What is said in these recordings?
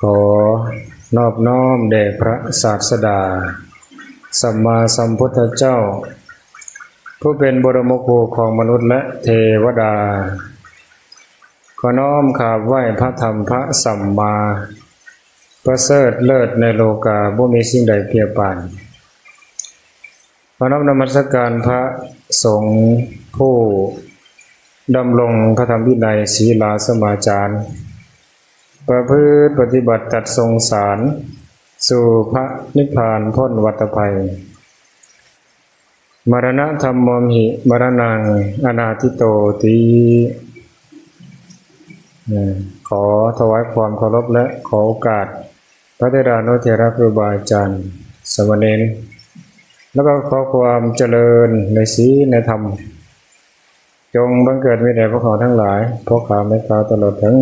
ຂໍນອບນ້ອມແດ່ພະສາສະດາ ສຳມາສຳພຸດທະເຈົ້າ ຜູ້ເປັນບໍລົມຄູຂອງມະນຸດ ແລະ ເທວະດາ. ຂໍນ້ອມຂາບໄຫວ້ພະທຳພະສຳມາ ປະເສີດເລີດໃນໂລກາ ບໍ່ມີສິ່ງໃດປຽບປານ. ຂໍນ້ອມນະມັດສະການພະສົງຜູ້ດຳລົງພະທຳວິໄນ ສີລາສະມາຈານ ປະພຶດປະຕິບັດຕັດສົ່ງສານ ສູ່ພະນິບພານພົ້ນວັດຕະໄພ. ມະລະນະທຳມມຫິ ມະລະນັງອະນາທິໂຕຕິ. ເອີ ຂໍຖວາຍຄວາມເຄົາລົບ ແລະ ຂໍໂອກາດ ພະເຖລານຸເຖລະ ຄູບາອາຈານ ສາມະເນນ ແລ້ວກໍຂໍຄວາມຈະເລີນໃນສີນໃນທຳ ຈົ່ງບັງເກີດມີແດ່ພວກເຮົາທັງຫຼາຍ ພໍ່ຄ້າແມ່ຄ້າ ຕະຫຼອດເຖິງ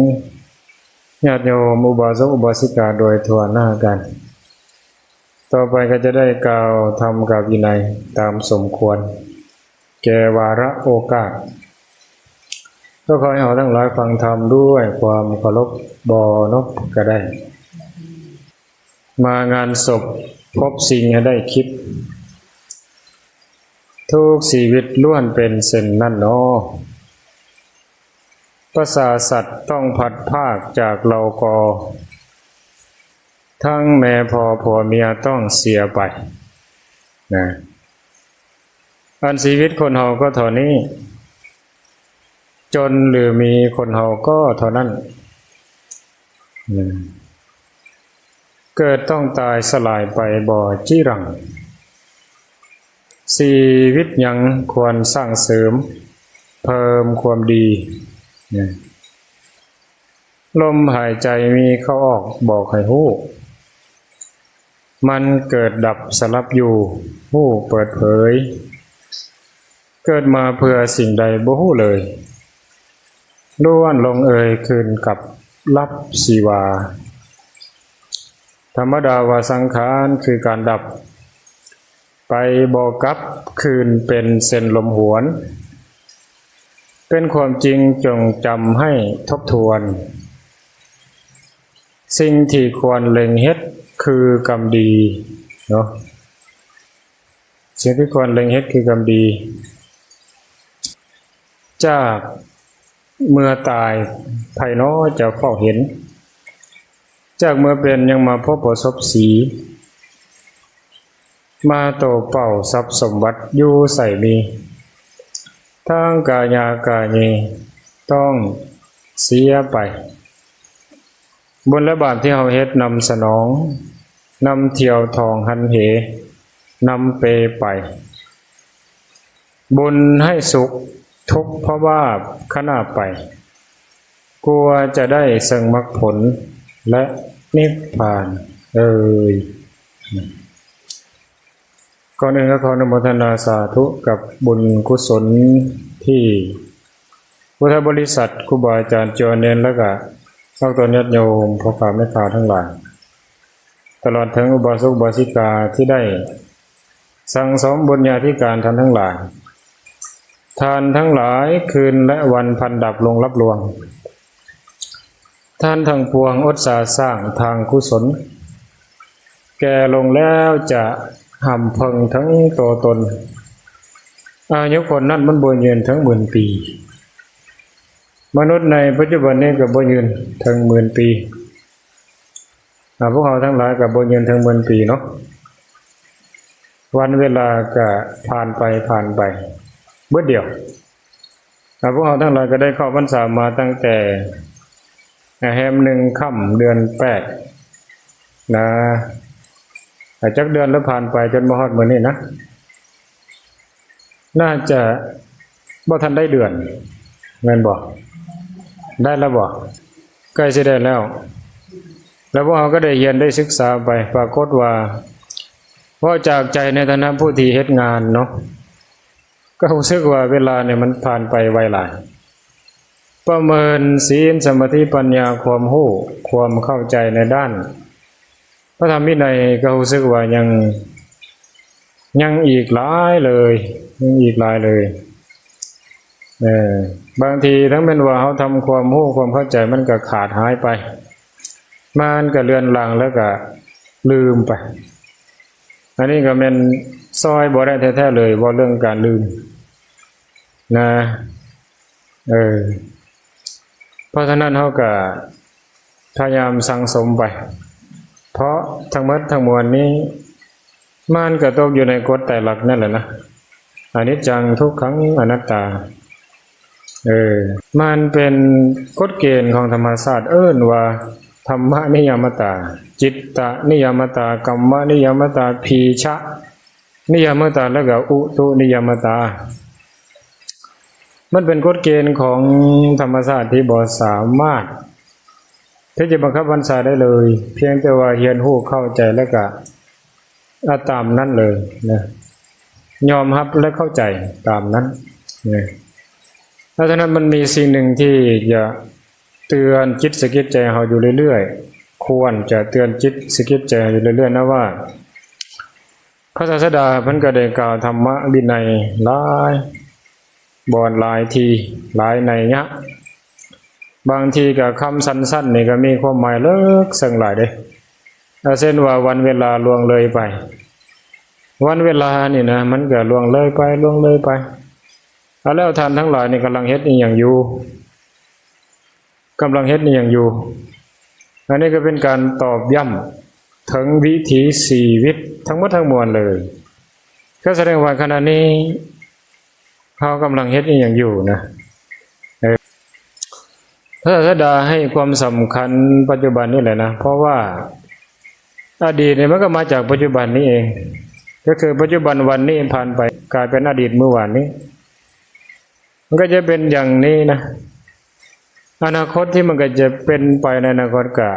ຍາດໂຍມ ອຸບາສົກອຸບາສິກາ ໂດຍທົ່ວໜ້າກັນ. ຕໍ່ໄປກໍຈະໄດ້ກ່າວທຳກັບວິໄນຕາມສົມຄວນ ແກ່ວາລະໂອກາດ. ກໍຂໍໃຫ້ເຮົາທັງຫຼາຍຟັງທຳດ້ວຍຄວາມເຄົາລົບ ບໍ່ນົບກໍໄດ້. ມາງານສົບ ພົບສິ່ງໃຫ້ໄດ້ຄິດ ທຸກຊີວິດລ້ວນເປັນເຊັ່ນນັ້ນນໍ. ປະສາສັດຕ້ອງພັດພາກຈາກເຫຼົ່າກໍ ທັງແມ່ພໍ່ຜົວເມຍຕ້ອງເສຍໄປນະ. ອັນຊີວິດຄົນເຮົາກໍເທົ່ານີ້ ຈົນຫຼືມີຄົນເຮົາກໍເທົ່ານັ້ນ. ເກີດຕ້ອງຕາຍສະຫຼາຍໄປບໍ່ຈີລັງ. ຊີວິດຍັງຄວນສ້າງເສີມ ເພີ່ມຄວາມດີ. ລົມຫາຍໃຈມີເຂົ້າອອກບອກໃຫ້ຮູ້. ມັນເກີດດັບສະຫຼັບຢູ່ ຮູ້ເປີດເຜີຍ. ເກີດມາເພື່ອສິ່ງໃດບໍ່ຮູ້ເລີຍ. ລ້ວນລົງເອີຍຄືນກັບລັບຊີວາ. ທຳມະດາວ່າສັງຂານຄືການດັບ. ໄປບໍ່ກັບຄືນເປັນເຊັ່ນລົມຫວນ. ເປັນຄວາມຈິງຈົ່ງຈຳໃຫ້ທົບທວນ. ສິ່ງທີ່ຄວນເລັງເຮັດຄືກຳດີເນາະ. ສິ່ງທີ່ຄວນເລັງເຮັດຄືກຳດີ. ຈາກເມື່ອຕາຍໃຜນໍຈະເຝົ້າເຫັນ. ຈາກເມື່ອເປັນຍັງມາພົບບໍ່ສົບສີ. ມາໂຕເປົ່າຊັບສົມບັດຢູ່ໃສມີ. ທັງກາຍາກາເຍຕ້ອງເສຍໄປ. ບຸນແລະບາບທີ່ເຮົາເຮັດນຳສະໜອງ. ນຳທ່ຽວທອງຫັນເຫ ນຳເປໄປ. ບຸນໃຫ້ສຸກ ທຸກພະບາບຄະນະໄປ. ກວ່າຈະໄດ້ເຊິ່ງມັກຜົນ ແລະ ນິບພານເອີຍ. ກ່ອນອື່ນກໍຂໍອະນຸໂມທະນາສາທຸກັບບຸນກຸສົນທີ່ ພຸດທະບໍລິສັດ ຄູບາອາຈານ ໂຈເນນ ແລ້ວກະພວກຕົນຍາດໂຍມ ພໍ່ຄ້າແມ່ຄ້າທັງຫຼາຍ ຕະຫຼອດເຖິງອຸບາສົກອຸບາສິກາທີ່ໄດ້ສັ່ງສອມບຸນຍາທິການທ່ານທັງຫຼາຍ. ທ່ານທັງຫຼາຍ ຄືນແລະວັນພັນດັບລົງລັບລວງ. ທ່ານທັງປວງອົດສາສ້າງທາງກຸສົນ ແກ່ລົງແລ້ວຈະຫຳເພິ່ງເຖິງໂຕຕົນ. ອາຍຸຄົນນັ້ນມັນບໍ່ຍືນເຖິງໝື່ນປີ. ມະນຸດໃນປັດຈຸບັນນີ້ກໍບໍ່ຍືນເຖິງໝື່ນປີ. ອາ ພວກເຮົາທັງຫຼາຍກໍບໍ່ຍືນເຖິງໝື່ນປີເນາະ. ວັນເວລາກໍຜ່ານໄປ ຜ່ານໄປ ບຶດດຽວ. ອາ ພວກເຮົາທັງຫຼາຍກໍໄດ້ເຂົ້າພັນສາມາຕັ້ງແຕ່ ອາ ແຮມໜຶ່ງຄ່ຳເດືອນແປດນະ. ອາ ຈັກເດືອນແລ້ວຜ່ານໄປຈົນມາຮອດມື້ນີ້ນະ? ໜ້າຈະບໍ່ທັນໄດ້ເດືອນ ແມ່ນບໍ່? ໄດ້ແລ້ວບໍ່? ໃກ້ຊິໄດ້ແລ້ວ. ແລ້ວພວກເຮົາກໍໄດ້ຮຽນໄດ້ສຶກສາໄປ ປາກົດວ່າ ເວົ້າຈາກໃຈໃນຖານະຜູ້ທີ່ເຮັດງານເນາະ ກໍຮູ້ສຶກວ່າເວລານີ້ມັນຜ່ານໄປໄວຫຼາຍ. ປະເມີນສີນ ສະມາທິ ປັນຍາ ຄວາມຮູ້ ຄວາມເຂົ້າໃຈໃນດ້ານພະທຳວິໄນ ກໍຮູ້ສຶກວ່າຍັງ ຍັງອີກຫຼາຍເລີຍ ຍັງອີກຫຼາຍເລີຍ. ເອີ ບາງທີເຖິງແມ່ນວ່າເຮົາທຳຄວາມຮູ້ຄວາມເຂົ້າໃຈມັນກໍຂາດຫາຍໄປ, ມານກໍເລືອນຫຼັງ ແລ້ວກໍລືມໄປ. ອັນນີ້ກໍແມ່ນຊ່ອຍບໍ່ໄດ້ແທ້ໆເລີຍ ເວົ້າເລື່ອງການລືມນະ. ເອີ ເພາະສະນັ້ນເຮົາກໍພະຍາຍາມສັງສົມໄປ ເພາະທັງໝົດທັງມວນນີ້ ມັນກໍຕົກຢູ່ໃນກົດໄຕລັກນັ້ນແຫຼະນະ ອະນິດຈັງ ທຸກຂັງ ອະນັດຕາ. ເອີ ມັນເປັນກົດເກນຂອງທຳມະຊາດ ເອີ້ນວ່າທຳມະນິຍາມະຕາ, ຈິດຕະນິຍາມະຕາ, ກຳມະນິຍາມະຕາ, ພີຊະນິຍາມະຕາ ແລ້ວກໍອຸຕຸນິຍາມະຕາ. ມັນເປັນກົດເກນຂອງທຳມະຊາດທີ່ບໍ່ສາມາດທີ່ຈະບັງຄັບບັນຊາໄດ້ເລີຍ, ພຽງແຕ່ວ່າຮຽນຮູ້ເຂົ້າໃຈ ແລ້ວກໍ ອາ ຕາມນັ້ນເລີຍນະ, ຍອມຮັບ ແລະ ເຂົ້າໃຈຕາມນັ້ນນະ. ເພາະສະນັ້ນມັນມີສິ່ງໜຶ່ງທີ່ຈະເຕືອນຈິດສະກິດໃຈເຮົາຢູ່ເລື້ອຍໆ, ຄວນຈະເຕືອນຈິດສະກິດໃຈເຮົາຢູ່ເລື້ອຍໆນະວ່າ ພະສາສະດາເພິ່ນກໍໄດ້ກ່າວທຳມະວິໄນຫຼາຍບ່ອນ ຫຼາຍທີ່ ຫຼາຍໄນຍະ, ບາງທີກໍຄຳສັ້ນໆນີ້ກໍມີຄວາມໝາຍເລິກເຊິ່ງຫຼາຍເດ້. ເຊັ່ນວ່າ ວັນເວລາລ່ວງເລີຍໄປ, ວັນເວລານີ້ນະ ມັນກໍລ່ວງເລີຍໄປ ລ່ວງເລີຍໄປ. ເອົາແລ້ວ ທ່ານທັງຫຼາຍນີ້ກຳລັງເຮັດອີ່ຫຍັງຢູ່? ກຳລັງເຮັດອີ່ຫຍັງຢູ່? ອັນນີ້ກໍເປັນການຕອບຢ້ຳເຖິງວິຖີຊີວິດທັງໝົດທັງມວນເລີຍ. ກໍສະແດງວ່າຂະນະນີ້ ເຮົາກຳລັງເຮັດອີ່ຫຍັງຢູ່ນະ? ເອີ ພະສາສະດາໃຫ້ຄວາມສຳຄັນປັດຈຸບັນນີ້ແຫຼະນະ, ເພາະວ່າອະດີດນີ້ມັນກໍມາຈາກປັດຈຸບັນນີ້ເອງ, ກໍຄືປັດຈຸບັນວັນນີ້ຜ່ານໄປ ກາຍເປັນອະດີດມື້ວານນີ້, ມັນກໍຈະເປັນຢ່າງນີ້ນະ. ອະນາຄົດທີ່ມັນກໍຈະເປັນໄປໃນອະນາຄົດ ກະ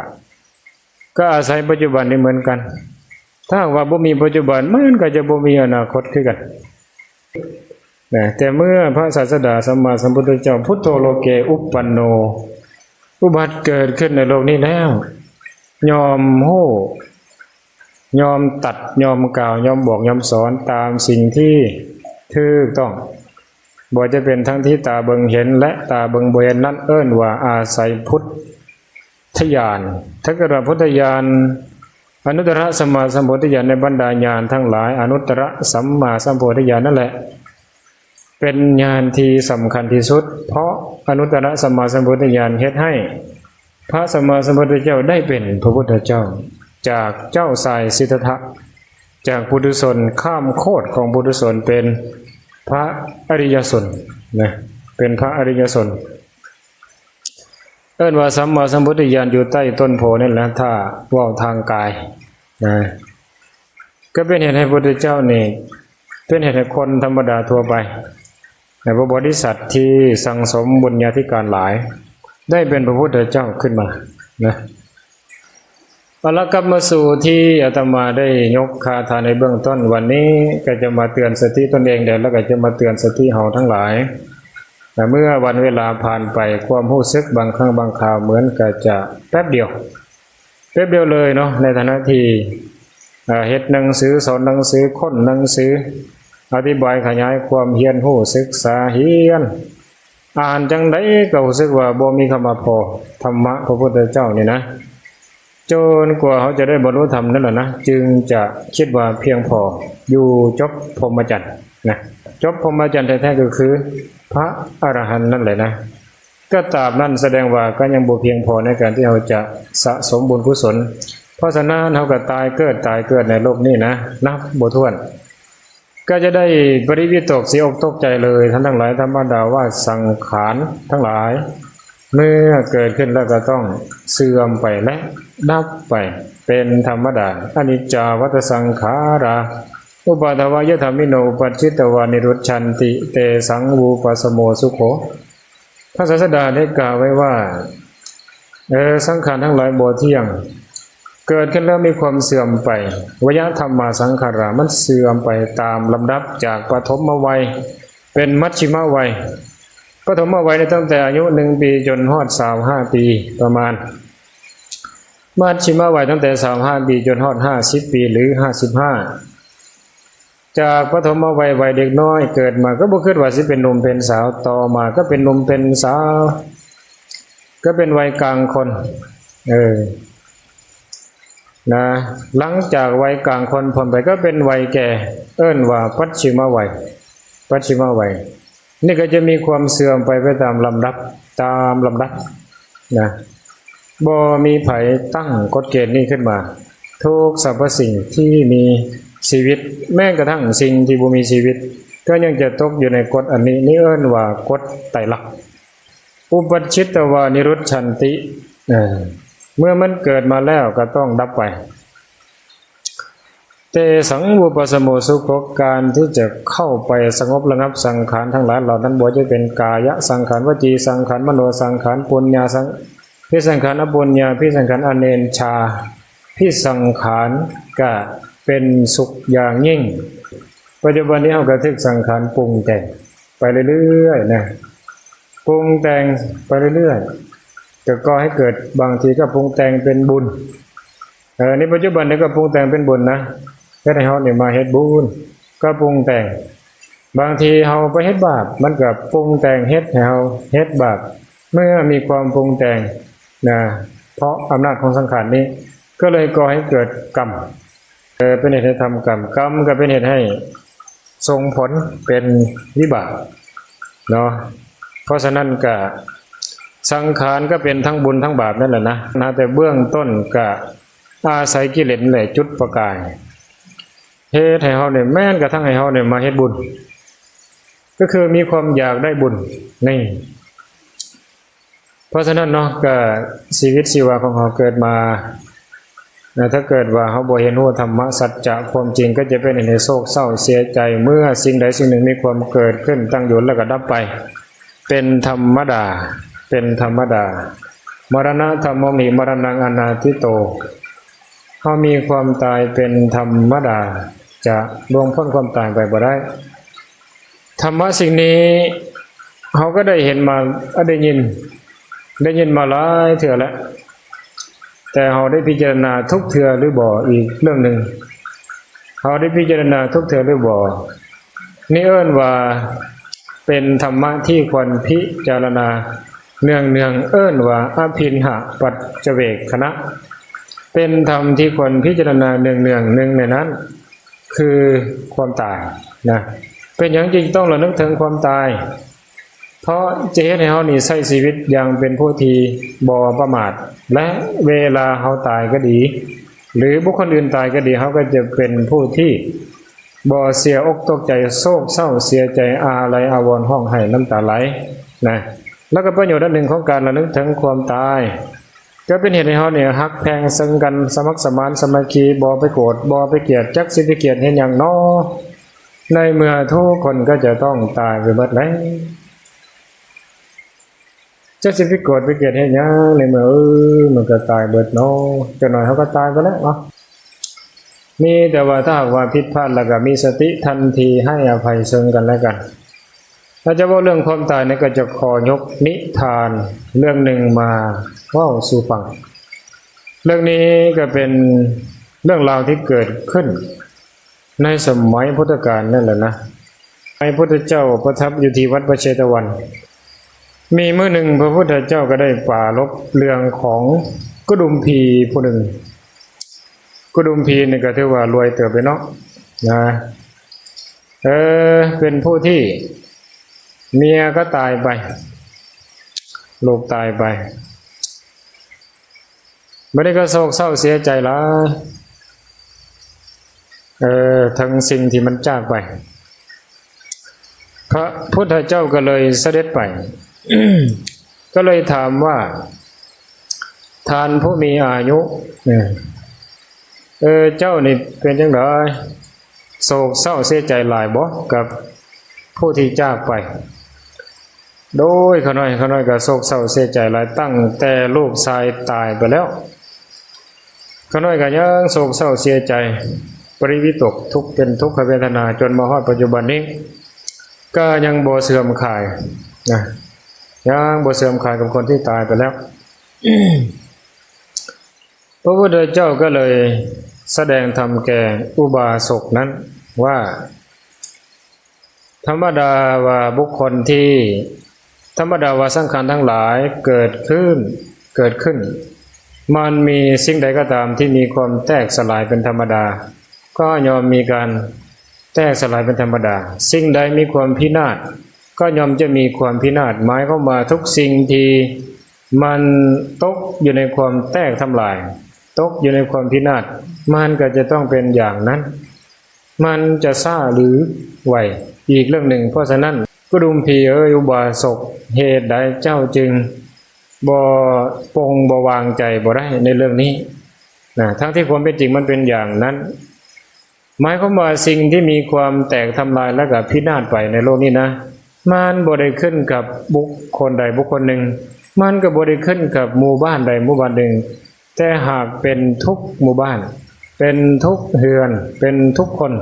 ກໍອາໄສປັດຈຸບັນນີ້ເໝືອນກັນ. ຖ້າຫາກວ່າບໍ່ມີປັດຈຸບັນ ມັນກໍຈະບໍ່ມີອະນາຄົດຄືກັນນະ. ແຕ່ເມື່ອພະສາສະດາສຳມາສຳພຸດທະເຈົ້າ ພຸດໂທໂລເກອຸບປັນໂນ ອຸບັດເກີດຂຶ້ນໃນໂລກນີ້ແລ້ວ, ຍອມຮູ້ ຍອມຕັດ ຍອມກ່າວ ຍອມບອກ ຍອມສອນຕາມສິ່ງທີ່ຖືກຕ້ອງ, ບໍ່ວ່າຈະເປັນທັງທີ່ຕາເບິ່ງເຫັນ ແລະ ຕາເບິ່ງບໍ່ເຫັນນັ້ນ ເອີ້ນວ່າອາໄສພຸດທະຍານ. ຖ້າເກີດວ່າພຸດທະຍານ ອະນຸດຕະລະສຳມາສຳໂພທິຍານ ໃນບັນດາຍານທັງຫຼາຍ ອະນຸດຕະລະສຳມາສຳໂພທິຍານນັ້ນແຫຼະ ເປັນຍານທີ່ສຳຄັນທີ່ສຸດ, ເພາະອະນຸດຕະລະສຳມາສຳໂພທິຍານເຮັດໃຫ້ພະສຳມາສຳພຸດທະເຈົ້າໄດ້ເປັນພະພຸດທະເຈົ້າ ຈາກເຈົ້າຊາຍສິດທັດຖະ, ຈາກປຸຖຸຊົນຂ້າມໂຄດຂອງປຸຖຸຊົນເປັນພະອະລິຍະຊົນນະ, ເປັນພະອະລິຍະຊົນ. ເອີ້ນວ່າສຳມາສຳພຸດທະຍານຢູ່ໃຕ້ຕົ້ນໂພນີ້ແຫຼະ ຖ້າເວົ້າທາງກາຍນະ. ກໍເປັນເຫດໃຫ້ພະພຸດທະເຈົ້ານີ້ ເປັນເຫດໃຫ້ຄົນທຳມະດາທົ່ວໄປ ໃນພວກບໍລິສັດທີ່ສັ່ງສົມບຸນຍາທິການຫຼາຍ ໄດ້ເປັນພະພຸດທະເຈົ້າຂຶ້ນມານະ. ເອົາລະ ກັບມາສູ່ທີ່ອາດຕະມາໄດ້ຍົກຄາຖາໃນເບື້ອງຕົ້ນວັນນີ້ ກໍຈະມາເຕືອນສະຕິຕົນເອງແດ່ ແລ້ວກໍຈະມາເຕືອນສະຕິເຮົາທັງຫຼາຍ. ແລະ ເມື່ອວັນເວລາຜ່ານໄປ ຄວາມຮູ້ສຶກບາງຄັ້ງບາງຄາວເໝືອນກໍຈະແປັບດຽວ ແປັບດຽວເລີຍເນາະ, ໃນຖານະທີ່ ເອີ ເຮັດໜັງສື, ສອນໜັງສື, ຄົ້ນໜັງສື, ອະທິບາຍຂະຫຍາຍຄວາມ, ຮຽນຮູ້, ສຶກສາ, ຮຽນ, ອ່ານຈັ່ງໃດກໍຮູ້ສຶກວ່າບໍ່ມີຄຳວ່າພໍ. ທຳມະພະພຸດທະເຈົ້ານີ້ນະ, ຈົນກວ່າເຮົາຈະໄດ້ບັນລຸທຳນັ້ນລະນະ, ຈຶ່ງຈະຄິດວ່າພຽງພໍ, ຢູ່ຈົບພົມມະຈັນນະ. ຈົບພົມມະຈັນແທ້ໆກໍຄືພະອະລະຫັນນັ້ນແຫຼະນະ. ກໍຕາບນັ້ນສະແດງວ່າກໍຍັງບໍ່ພຽງພໍໃນການທີ່ເຮົາຈະສະສົມບຸນກຸສົນ. ເພາະສະນັ້ນເຮົາກໍຕາຍເກີດ ຕາຍເກີດໃນໂລກນີ້ນະ ນັບບໍ່ຖ້ວນ. ກໍຈະໄດ້ປະລິວິຕົກເສຍອົກຕົກໃຈເລີຍ, ທ່ານທັງຫຼາຍ, ທຳມະດາວ່າສັງຂານທັງຫຼາຍ ເມື່ອເກີດຂຶ້ນແລ້ວກໍຕ້ອງເສື່ອມໄປ ແລະ ດັບໄປເປັນທຳມະດາ. ອະນິດຈາວັດຕະສັງຂາລາ ອຸປາທະວາຍະທຳມິໂນ ອຸປັດຈິດຕະວານິລຸດສັນຕິ ເຕສັງວູປະສະໂມສຸໂຂ. ພະສາສະດາໄດ້ກ່າວໄວ້ວ່າ ເອີ ສັງຂານທັງຫຼາຍບໍ່ທ່ຽງ, ເກີດຂຶ້ນແລ້ວມີຄວາມເສື່ອມໄປ. ວະຍະທຳມາສັງຂາລາ ມັນເສື່ອມໄປຕາມລຳດັບ ຈາກປະຖົມມະໄວເປັນມັດຊິມະໄວ. ປະຖົມມະໄວນີ້ຕັ້ງແຕ່ອາຍຸໜຶ່ງປີຈົນຮອດຊາວຫ້າປີປະມານ. ມັດຊິມະໄວຕັ້ງແຕ່ຊາວຫ້າປີຈົນຮອດຫ້າສິບປີ ຫຼື ຫ້າສິບຫ້າ. ຈາກປະຖົມມະໄວ ໄວເດັກນ້ອຍ ເກີດມາກໍບໍ່ຄິດວ່າຊິເປັນໜຸ່ມເປັນສາວ, ຕໍ່ມາກໍເປັນໜຸ່ມເປັນສາວ, ກໍເປັນໄວກາງຄົນ, ເອີ, ນະ ຫຼັງຈາກໄວກາງຄົນພົ້ນໄປກໍເປັນໄວແກ່ ເອີ້ນວ່າປັດຊິມະໄວ ປັດຊິມະໄວ ນີ້ກໍຈະມີຄວາມເສື່ອມໄປ ໄປຕາມລຳດັບ ຕາມລຳດັບນະ ບໍ່ມີໃຜຕັ້ງກົດເກນນີ້ຂຶ້ນມາ. ທຸກສັບພະສິ່ງທີ່ມີຊີວິດ ແມ້ກະທັ່ງສິ່ງທີ່ບໍ່ມີຊີວິດ ກໍຍັງຈະຕົກຢູ່ໃນກົດອັນນີ້ ນີ້ເອີ້ນວ່າກົດໄຕລັກ. ອຸປັດຊິດຕະວານິລຸດສັນຕິ ເອີ ເມື່ອມັນເກີດມາແລ້ວກໍຕ້ອງດັບໄປ. ເຕສັງວູປະສະໂມສຸໂຂ ການທີ່ຈະເຂົ້າໄປສະຫງົບລະງັບສັງຂານທັງຫຼາຍເຫຼົ່ານັ້ນ ບໍ່ວ່າຈະເປັນກາຍະສັງຂານ ວະຈີສັງຂານ ມະໂນສັງຂານ ປຸນຍາສັງ ພິສັງຂານ ອະປຸນຍາພິສັງຂານ ອະເນນຊາພິສັງຂານ ກະເປັນສຸກຢ່າງຍິ່ງ. ປັດຈຸບັນນີ້ເຮົາກໍຖືກສັງຂານປຸງແຕ່ງໄປເລື້ອຍໆນະ ປຸງແຕ່ງໄປເລື້ອຍໆ ກໍກໍ່ໃຫ້ເກີດ ບາງທີກໍປຸງແຕ່ງເປັນບຸນ ເອີ ໃນປັດຈຸບັນນີ້ກໍປຸງແຕ່ງເປັນບຸນນະ ເຮັດໃຫ້ເຮົານີ້ມາເຮັດບຸນ ກໍປຸງແຕ່ງ ບາງທີເຮົາໄປເຮັດບາບ ມັນກໍປຸງແຕ່ງເຮັດໃຫ້ເຮົາເຮັດບາບ ເມື່ອມີຄວາມປຸງແຕ່ງນະ ເພາະອຳນາດຂອງສັງຂານນີ້ ກໍເລີຍກໍ່ໃຫ້ເກີດກຳ ເອີ ເປັນເຫດໃຫ້ທຳກຳ ກຳກໍເປັນເຫດໃຫ້ສົ່ງຜົນເປັນວິບາກເນາະ. ເພາະສະນັ້ນກະ ສັງຂານກໍເປັນທັງບຸນທັງບາບນັ້ນແຫຼະນະ ນະ ແຕ່ເບື້ອງຕົ້ນກະອາໄສກິເລດແຫຼະຈຸດປະກາຍ ເຮັດໃຫ້ເຮົານີ້ ແມ່ນກະທັ່ງໃຫ້ເຮົານີ້ມາເຮັດບຸນ ກໍຄືມີຄວາມຢາກໄດ້ບຸນນີ້. ເພາະສະນັ້ນເນາະ ກະຊີວິດຊີວາຂອງເຮົາເກີດມານະ ຖ້າເກີດວ່າເຮົາບໍ່ຮຽນຮູ້ທຳມະສັດຈະຄວາມຈິງ ກໍຈະເປັນເຫດໃຫ້ໂສກເສົ້າເສຍໃຈ ເມື່ອສິ່ງໃດສິ່ງໜຶ່ງມີຄວາມເກີດຂຶ້ນ ຕັ້ງຢູ່ ແລ້ວກໍດັບໄປ ເປັນທຳມະດາ ເປັນທຳມະດາ. ມະລະນະທຳໂມຫິ ມະລະນັງອະນາທິໂຕ ເຮົາມີຄວາມຕາຍເປັນທຳມະດາ ຈະລ່ວງພົ້ນຄວາມຕາຍໄປບໍ່ໄດ້. ທຳມະສິ່ງນີ້ເຮົາກໍໄດ້ເຫັນມາ ໄດ້ຍິນ ໄດ້ຍິນມາຫຼາຍເທື່ອແລ້ວ ແຕ່ເຮົາໄດ້ພິຈາລະນາທຸກເທື່ອຫຼືບໍ່ ອີກເລື່ອງໜຶ່ງ ເຮົາໄດ້ພິຈາລະນາທຸກເທື່ອຫຼືບໍ່? ນີ້ເອີ້ນວ່າເປັນທຳມະທີ່ຄວນພິຈາລະນາເນືອງໆ ເອີ້ນວ່າອະພິນຫະປັດຈະເວກຂະນະ ເປັນທຳທີ່ຄວນພິຈາລະນາເນືອງໆ ໜຶ່ງໃນນັ້ນ ຄືຄວາມຕາຍນະ. ເປັນຫຍັງຈຶ່ງຕ້ອງລະນຶກເຖິງຄວາມຕາຍ? ເພາະຈະເຮັດໃຫ້ເຮົານີ້ໃຊ້ຊີວິດຢ່າງເປັນຜູ້ທີ່ບໍ່ປະໝາດ ແລະ ເວລາເຮົາຕາຍກໍດີ ຫຼື ບຸກຄົນອື່ນຕາຍກໍດີ ເຮົາກໍຈະເປັນຜູ້ທີ່ບໍ່ເສຍອົກຕົກໃຈ ໂສກເສົ້າເສຍໃຈ ອາໄລອາວອນ ຮ້ອງໄຫ້ນ້ຳຕາໄຫຼນະ. ແລ້ວກໍປະໂຫຍດອັນໜຶ່ງຂອງການລະນຶກເຖິງຄວາມຕາຍ ກໍເປັນເຫດໃຫ້ເຮົານີ້ຮັກແພງເຊິ່ງກັນ ສະໝັກສະໝານສາມັກຄີ ບໍ່ໄປໂກດ ບໍ່ໄປກຽດ ຈັກຊິໄປກຽດເຮັດຫຍັງນໍ ໃນເມື່ອທຸກຄົນກໍຈະຕ້ອງຕາຍໄປເບິດແລ້ວ ຈັກຊິໄປໂກດໄປກຽດເຮັດຫຍັງ ໃນເມື່ອ ເອີ ມັນກໍຕາຍເບິດນໍ ຈັກໜ້ອຍເຮົາກໍຕາຍໄປແລ້ວເນາະ. ມີແຕ່ວ່າຖ້າຫາກວ່າຜິດພາດແລ້ວກໍມີສະຕິທັນທີ ໃຫ້ອະໄພເຊິ່ງກັນແລະກັນ. ຖ້າຈະເວົ້າເລື່ອງຄວາມຕາຍນີ້ ກໍຈະຂໍຍົກນິທານເລື່ອງໜຶ່ງມາເວົ້າສູ່ຟັງ. ເລື່ອງນີ້ກໍເປັນເລື່ອງລາວທີ່ເກີດຂຶ້ນໃນສະໄໝພຸດທະການນັ້ນແຫຼະນະ. ໃນພຸດທະເຈົ້າປະທັບຢູ່ທີ່ວັດພະເຊຕະວັນ ມີມື້ໜຶ່ງພະພຸດທະເຈົ້າກໍໄດ້ປາລົບເລື່ອງຂອງກຸດຸມພີຜູ້ໜຶ່ງ. ກຸດຸມພີນີ້ກໍຖືວ່າລວຍເຕີບເດເນາະ ນະ. ເອີ ເປັນຜູ້ທີ່ເມຍກໍຕາຍໄປ ລູກຕາຍໄປ ບັດນີ້ກໍໂສກເສົ້າເສຍໃຈຫຼາຍ ເອີ ທັງສິ່ງທີ່ມັນຈາກໄປ. ພະພຸດທະເຈົ້າກໍເລີຍສະເດັດໄປ ກໍເລີຍຖາມວ່າ ທ່ານຜູ້ມີອາຍຸ ເອີ ເຈົ້ານີ້ເປັນຈັ່ງໃດ? ໂສກເສົ້າເສຍໃຈຫຼາຍບໍ່ກັບຜູ້ທີ່ຈາກໄປ? ໂດຍ ຂ້ານ້ອຍ ຂ້ານ້ອຍກໍໂສກເສົ້າເສຍໃຈຫຼາຍ ຕັ້ງແຕ່ລູກຊາຍຕາຍໄປແລ້ວ ຂ້ານ້ອຍກໍຍັງໂສກເສົ້າເສຍໃຈ ປະລິວິຕົກ ທຸກ ເປັນທຸກຂະເວທະນາ ຈົນມາຮອດປັດຈຸບັນນີ້ ກໍຍັງບໍ່ເສື່ອມຄາຍນະ ຍັງບໍ່ເສື່ອມຄາຍກັບຄົນທີ່ຕາຍໄປແລ້ວ. ພະພຸດທະເຈົ້າກໍເລີຍສະແດງທຳແກ່ອຸບາສົກນັ້ນວ່າ ທຳມະດາວ່າບຸກຄົນທີ່ ທຳມະດາວ່າສັງຂານທັງຫຼາຍເກີດຂຶ້ນ ເກີດຂຶ້ນ ມັນມີສິ່ງໃດກໍຕາມທີ່ມີຄວາມແຕກສະຫຼາຍເປັນທຳມະດາ ກໍຍ່ອມມີການແຕກສະຫຼາຍເປັນທຳມະດາ. ສິ່ງໃດມີຄວາມພິນາດ ກໍຍ່ອມຈະມີຄວາມພິນາດ. ໝາຍຄວາມວ່າທຸກສິ່ງທີ່ມັນຕົກຢູ່ໃນຄວາມແຕກທຳລາຍ, ຕົກຢູ່ໃນຄວາມພິນາດ, ມັນກໍຈະຕ້ອງເປັນຢ່າງນັ້ນ. ມັນຈະຊ້າຫຼືໄວ ອີກເລື່ອງໜຶ່ງ. ເພາະສະນັ້ນ ກຸດຸມພີເອີຍ ອຸບາສົກ, ເຫດໃດເຈົ້າຈຶ່ງບໍ່ປົງບໍ່ວາງໃຈບໍ່ໄດ້ໃນເລື່ອງນີ້ນະ? ທັງທີ່ຄວາມເປັນຈິງມັນເປັນຢ່າງນັ້ນ. ໝາຍຄວາມວ່າສິ່ງທີ່ມີຄວາມແຕກທຳລາຍ ແລະ ກໍພິນາດໄປໃນໂລກນີ້ນະ, ມັນບໍ່ໄດ້ຂຶ້ນກັບບຸກຄົນໃດບຸກຄົນໜຶ່ງ, ມັນກໍບໍ່ໄດ້ຂຶ້ນກັບໝູ່ບ້ານໃດໝູ່ບ້ານໜຶ່ງ, ແຕ່ຫາກເປັນທຸກໝູ່ບ້ານ, ເປັນທຸກເຮືອນ, ເປັນທຸກຄົນ,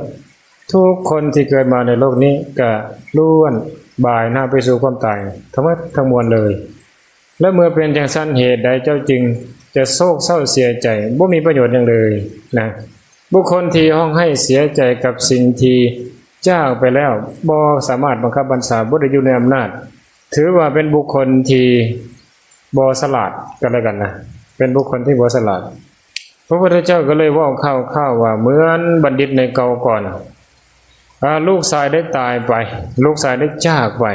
ທຸກຄົນທີ່ເກີດມາໃນໂລກນີ້ກະລ້ວນບາຍໜ້າໄປສູ່ຄວາມຕາຍທັງໝົດທັງມວນເລີຍ. ແລະ ເມື່ອເປັນຈັ່ງຊັ້ນ, ເຫດໃດເຈົ້າຈຶ່ງຈະໂສກເສົ້າເສຍໃຈ? ບໍ່ມີປະໂຫຍດຫຍັງເລີຍນະ. ບຸກຄົນທີ່ຮ້ອງໄຫ້ເສຍໃຈກັບສິ່ງທີ່ຈາກໄປແລ້ວ ບໍ່ສາມາດບັງຄັບບັນຊາ, ບໍ່ໄດ້ຢູ່ໃນອຳນາດ, ຖືວ່າເປັນບຸກຄົນທີ່ບໍ່ສະຫຼາດກັນແລະກັນນະ, ເປັນບຸກຄົນທີ່ບໍ່ສະຫຼາດ. ພະພຸດທະເຈົ້າກໍເລີຍເວົ້າຂ່າວໆວ່າ ເໝືອນບັນດິດໃນເກົ່າກ່ອນ, ອາ, ລູກຊາຍໄດ້ຕາຍໄປ, ລູກຊາຍໄດ້ຈາກໄປ.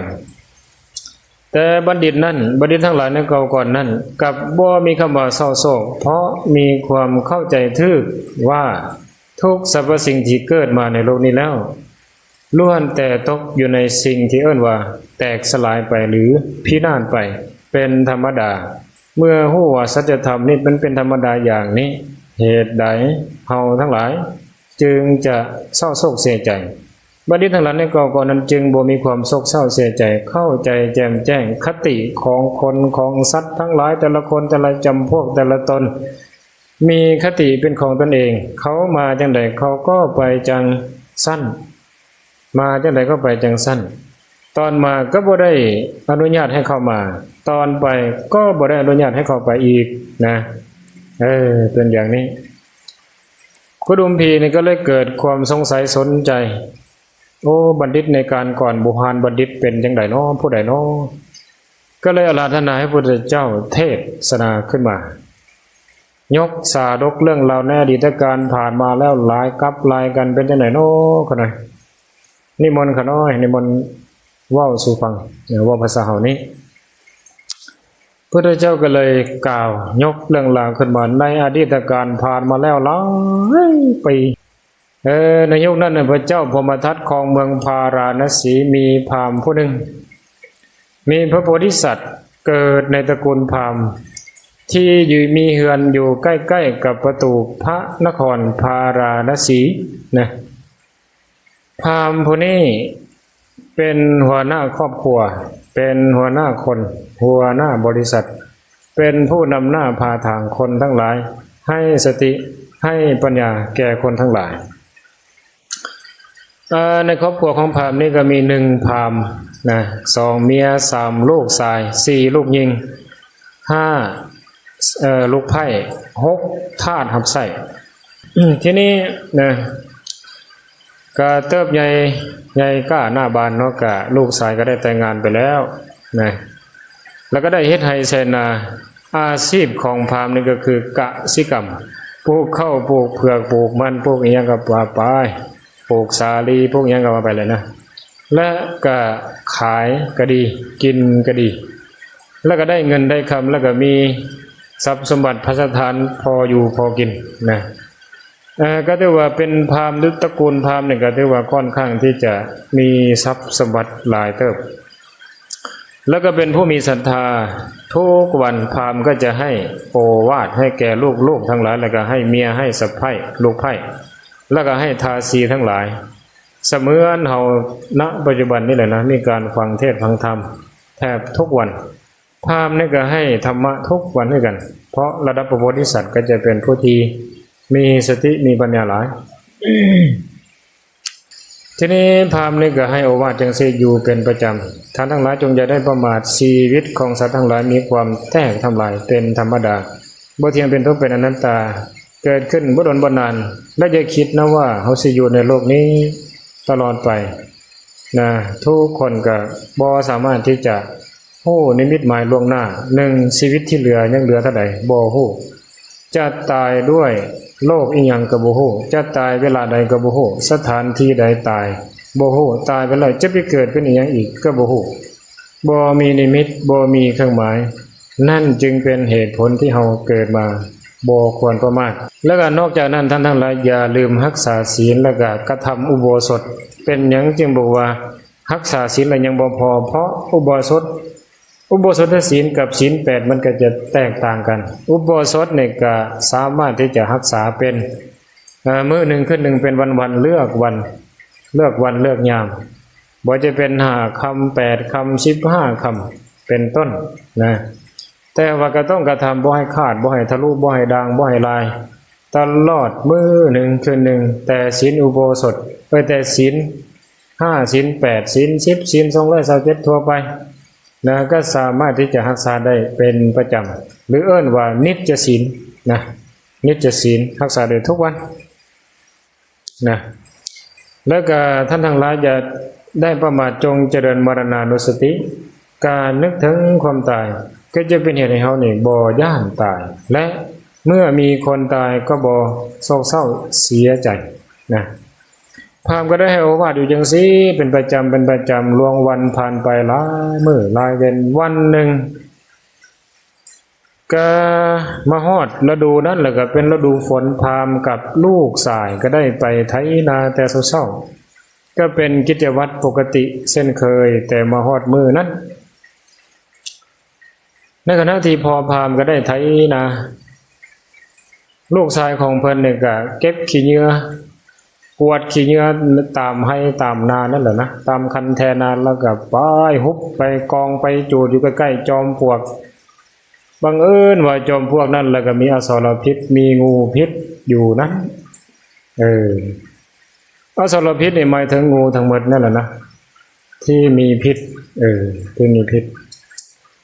ແຕ່ບັນດິດນັ້ນ, ບັນດິດທັງຫຼາຍໃນເກົ່າກ່ອນນັ້ນ ກັບບໍ່ມີຄຳວ່າເສົ້າໂສກ, ເພາະມີຄວາມເຂົ້າໃຈຖືກວ່າ ທຸກສັບພະສິ່ງທີ່ເກີດມາໃນໂລກນີ້ແລ້ວ ລ້ວນແຕ່ຕົກຢູ່ໃນສິ່ງທີ່ເອີ້ນວ່າແຕກສະຫຼາຍໄປ ຫຼື ພິນາດໄປເປັນທຳມະດາ. ເມື່ອຮູ້ວ່າສັດຈະທຳນີ້ມັນເປັນທຳມະດາຢ່າງນີ້, ເຫດໃດເຮົາທັງຫຼາຍຈຶ່ງຈະເສົ້າໂສກເສຍໃຈ? ບັນດິດທັງຫຼາຍໃນເກົ່າກ່ອນນັ້ນຈຶ່ງບໍ່ມີຄວາມໂສກເສົ້າເສຍໃຈ, ເຂົ້າໃຈແຈ່ມແຈ້ງຄະຕິຂອງຄົນຂອງສັດທັງຫຼາຍ, ແຕ່ລະຄົນ, ແຕ່ລະຈຳພວກ, ແຕ່ລະຕົນ ມີຄະຕິເປັນຂອງຕົນເອງ, ເຂົາມາຈັ່ງໃດເຂົາກໍໄປຈັ່ງຊັ້ນ, ມາຈັ່ງໃດກໍໄປຈັ່ງຊັ້ນ. ຕອນມາກໍບໍ່ໄດ້ອະນຸຍາດໃຫ້ເຂົ້າມາ, ຕອນໄປກໍບໍ່ໄດ້ອະນຸຍາດໃຫ້ເຂົ້າໄປອີກນະ. ເອີ, ເປັນຢ່າງນີ້. ກຸດຸມພີນີ້ກໍເລີຍເກີດຄວາມສົງໄສສົນໃຈ, ໂອ້, ບັນດິດໃນການກ່ອນ, ບູຮານບັນດິດເປັນຈັ່ງໃດນໍ, ຜູ້ໃດນໍ? ກໍເລີຍອາລາທະນາໃຫ້ພະພຸດທະເຈົ້າເທດສະນາຂຶ້ນມາ. ຍົກສາດົກເລື່ອງລາວໃນອະດີດຕະການຜ່ານມາແລ້ວ ຫຼາຍກັບຫຼາຍກັນ ເປັນຈັ່ງໃດນໍ ຂະນ້ອຍ? ນິມົນຂະນ້ອຍ, ນິມົນເວົ້າສູ່ຟັງ, ເວົ້າພາສາເຮົານີ້. ພຸດທະເຈົ້າກໍເລີຍກ່າວຍົກເລື່ອງລາວຂຶ້ນມາ ໃນອະດີດຕະການຜ່ານມາແລ້ວຫຼາຍປີ. ເອີ, ໃນຍຸກນັ້ນ ພະເຈົ້າພົມມະທັດຂອງເມືອງພາລານະສີ ມີພາມຜູ້ໜຶ່ງ ມີພະໂພທິສັດເກີດໃນຕະກູນພາມ ທີ່ຢູ່ ມີເຮືອນຢູ່ໃກ້ໆກັບປະຕູພະນະຄອນພາລານະສີນະ. ພາມຜູ້ນີ້ເປັນຫົວໜ້າຄອບຄົວ, ເປັນຫົວໜ້າຄົນ, ຫົວໜ້າບໍລິສັດ, ເປັນຜູ້ນຳໜ້າພາທາງຄົນທັງຫຼາຍ, ໃຫ້ສະຕິ, ໃຫ້ປັນຍາແກ່ຄົນທັງຫຼາຍ. ເອີ, ໃນຄອບຄົວຂອງພາມນີ້ກໍມີ ໜຶ່ງ ພາມນະ, ສອງ ເມຍ, ສາມ ລູກຊາຍ, ສີ່ ລູກຍິງ, ຫ້າ ເອີ, ລູກໃພ້, ຫົກ ທາດຮັບໃຊ້. ທີນີ້ນະ, ກະເຕີບໃຫຍ່, ໃຫຍ່ກ້າໜ້າບ້ານເນາະ, ກະລູກຊາຍກໍໄດ້ແຕ່ງງານໄປແລ້ວນະ, ແລ້ວກໍໄດ້ເຮັດໄຮ່ໄຖນາ. ອາຊີບຂອງພາມນີ້ກໍຄືກະສິກຳ, ປູກເຂົ້າ, ປູກເຜືອກ, ປູກມັນ, ປູກອີ່ຫຍັງກໍວ່າໄປ, ປູກສາລີ, ປູກຫຍັງກໍວ່າໄປແຫຼະນະ. ແລະກະຂາຍກໍດີ, ກິນກໍດີ, ແລະກະໄດ້ເງິນໄດ້ຄຳ, ແລະກະມີຊັບສົມບັດພາສະຖານພໍຢູ່ພໍກິນນະ. ເອີ, ກໍຖືວ່າເປັນພາມ, ຕະກູນພາມນີ້ກໍຖືວ່າຂ້ອນຂ້າງທີ່ຈະມີຊັບສົມບັດຫຼາຍເຕີບ. ແລ້ວກໍເປັນຜູ້ມີສັດທາ, ທຸກວັນພາມກໍຈະໃຫ້ໂອວາດໃຫ້ແກ່ລູກໆທັງຫຼາຍ, ແລ້ວກໍໃຫ້ເມຍ, ໃຫ້ສະໃພ້, ລູກໃພ້, ແລ້ວກໍໃຫ້ທາສີທັງຫຼາຍ. ສະເໝືອນເຮົາ ນະ ປັດຈຸບັນນີ້ແຫຼະນະ, ມີການຟັງເທດຟັງທຳແທບທຸກວັນ. ພາມນີ້ກໍໃຫ້ທຳມະທຸກວັນຄືກັນ, ເພາະລະດັບພະໂພທິສັດກໍຈະເປັນຜູ້ທີ່ມີສະຕິ, ມີປັນຍາຫຼາຍ. ທີນີ້ພາມນີ້ກໍໃຫ້ໂອວາດຈັ່ງຊີ້ຢູ່ເປັນປະຈຳ, ທ່ານທັງຫຼາຍຈົ່ງຢ່າໄດ້ປະໝາດ, ຊີວິດຂອງສັດທັງຫຼາຍມີຄວາມແຕກທຳລາຍເປັນທຳມະດາ, ບໍ່ທ່ຽງ, ເປັນທຸກ, ເປັນອະນັດຕາ, ເກີດຂຶ້ນບໍ່ດົນບໍ່ນານ, ແລະຢ່າຄິດນຳວ່າເຮົາຊິຢູ່ໃນໂລກນີ້ຕະຫຼອດໄປນະ. ທຸກຄົນກໍບໍ່ສາມາດທີ່ຈະ ຮູ້ນິມິດໝາຍລ່ວງໜ້າ, ໜຶ່ງ ຊີວິດທີ່ເຫຼືອຍັງເຫຼືອເທົ່າໃດ ບໍ່ຮູ້. ຈະຕາຍດ້ວຍໂລກອີ່ຫຍັງກໍບໍ່ຮູ້, ຈະຕາຍເວລາໃດກໍບໍ່ຮູ້, ສະຖານທີ່ໃດຕາຍບໍ່ຮູ້, ຕາຍໄປແລ້ວຈະໄປເກີດເປັນອີ່ຫຍັງອີກກໍບໍ່ຮູ້, ບໍ່ມີນິມິດ, ບໍ່ມີເຄື່ອງໝາຍ. ນັ້ນຈຶ່ງເປັນເຫດຜົນທີ່ເຮົາເກີດມາບໍ່ຄວນປະໝາດ. ແລ້ວກໍນອກຈາກນັ້ນ, ທ່ານທັງຫຼາຍຢ່າລືມຮັກສາສິນ ແລ້ວກໍກະທຳອຸໂບສົດ. ເປັນຫຍັງຈຶ່ງບອກວ່າຮັກສາສິນແລ້ວຍັງບໍ່ພໍ? ເພາະອຸໂບສົດ ອຸໂບສົດສິນກັບສິນແປດມັນກໍຈະແຕກຕ່າງກັນ. ອຸໂບສົດນີ້ກໍສາມາດທີ່ຈະຮັກສາເປັນ ເອີ ມື້ໜຶ່ງຄືນໜຶ່ງເປັນວັນໆ ເລືອກວັນ ເລືອກວັນເລືອກຍາມ, ບໍ່ຈະເປັນຫ້າຄ່ຳ ແປດຄ່ຳ ສິບຫ້າຄ່ຳ ເປັນຕົ້ນນະ. ແຕ່ວ່າກໍຕ້ອງກະທຳບໍ່ໃຫ້ຂາດ, ບໍ່ໃຫ້ທະລຸ, ບໍ່ໃຫ້ດ່າງ, ບໍ່ໃຫ້ລາຍ ຕະຫຼອດມື້ໜຶ່ງຄືນໜຶ່ງ, ແຕ່ສິນອຸໂບສົດ ເອີ ແຕ່ສິນຫ້າ ສິນແປດ ສິນສິບ ສິນສອງຮ້ອຍຊາວເຈັດທົ່ວໄປນະ ກໍສາມາດທີ່ຈະຮັກສາໄດ້ເປັນປະຈຳ ຫຼືເອີ້ນວ່ານິດຈະສິນນະ, ນິດຈະສິນ ຮັກສາໄດ້ທຸກວັນນະ. ແລ້ວກໍທ່ານທັງຫຼາຍຢ່າໄດ້ປະໝາດ, ຈົ່ງຈະເລີນມະລະນານຸສະຕິ. ການນຶກເຖິງຄວາມຕາຍກໍຈະເປັນເຫດໃຫ້ເຮົານີ້ບໍ່ຢ້ານຕາຍ ແລະ ເມື່ອມີຄົນຕາຍກໍບໍ່ໂສກເສົ້າເສຍໃຈນະ. ພາມກໍໄດ້ໃຫ້ໂອວາດຢູ່ຈັ່ງຊີ້ເປັນປະຈຳ ເປັນປະຈຳ. ລ່ວງວັນຜ່ານໄປຫຼາຍມື້ຫຼາຍເວັນ, ວັນໜຶ່ງກໍມາຮອດລະດູນັ້ນ ແລ້ວກໍເປັນລະດູຝົນ, ພາມກັບລູກຊາຍກໍໄດ້ໄປໄຖນາແຕ່ເຊົ້າໆ ກໍເປັນກິດຈະວັດປົກກະຕິເຊັ່ນເຄີຍ. ແຕ່ມາຮອດມື້ນັ້ນ ໃນຂະນະທີ່ພໍ່ພາມກໍໄດ້ໄຖນາ, ລູກຊາຍຂອງເພິ່ນນີ້ກໍເກັບຂີ້ເຫຍື້ອ ກວາດຂີ້ເຫຍື້ອຕາມໄຮ່ຕາມນານັ້ນແຫຼະນະ, ຕາມຄັນແຖນາ, ແລ້ວກໍໄປຫຸບໄປກອງໄປຈູດຢູ່ໃກ້ໆຈອມປວກ. ບັງເອີນວ່າຈອມປວກນັ້ນລະກໍມີອະສອລະພິດ ມີງູພິດຢູ່ນັ້ນ. ເອີ ອະສອລະພິດນີ້ໝາຍເຖິງງູທັງໝົດນັ້ນແຫຼະນະ ທີ່ມີພິດ ເອີ ທີ່ມີພິດ.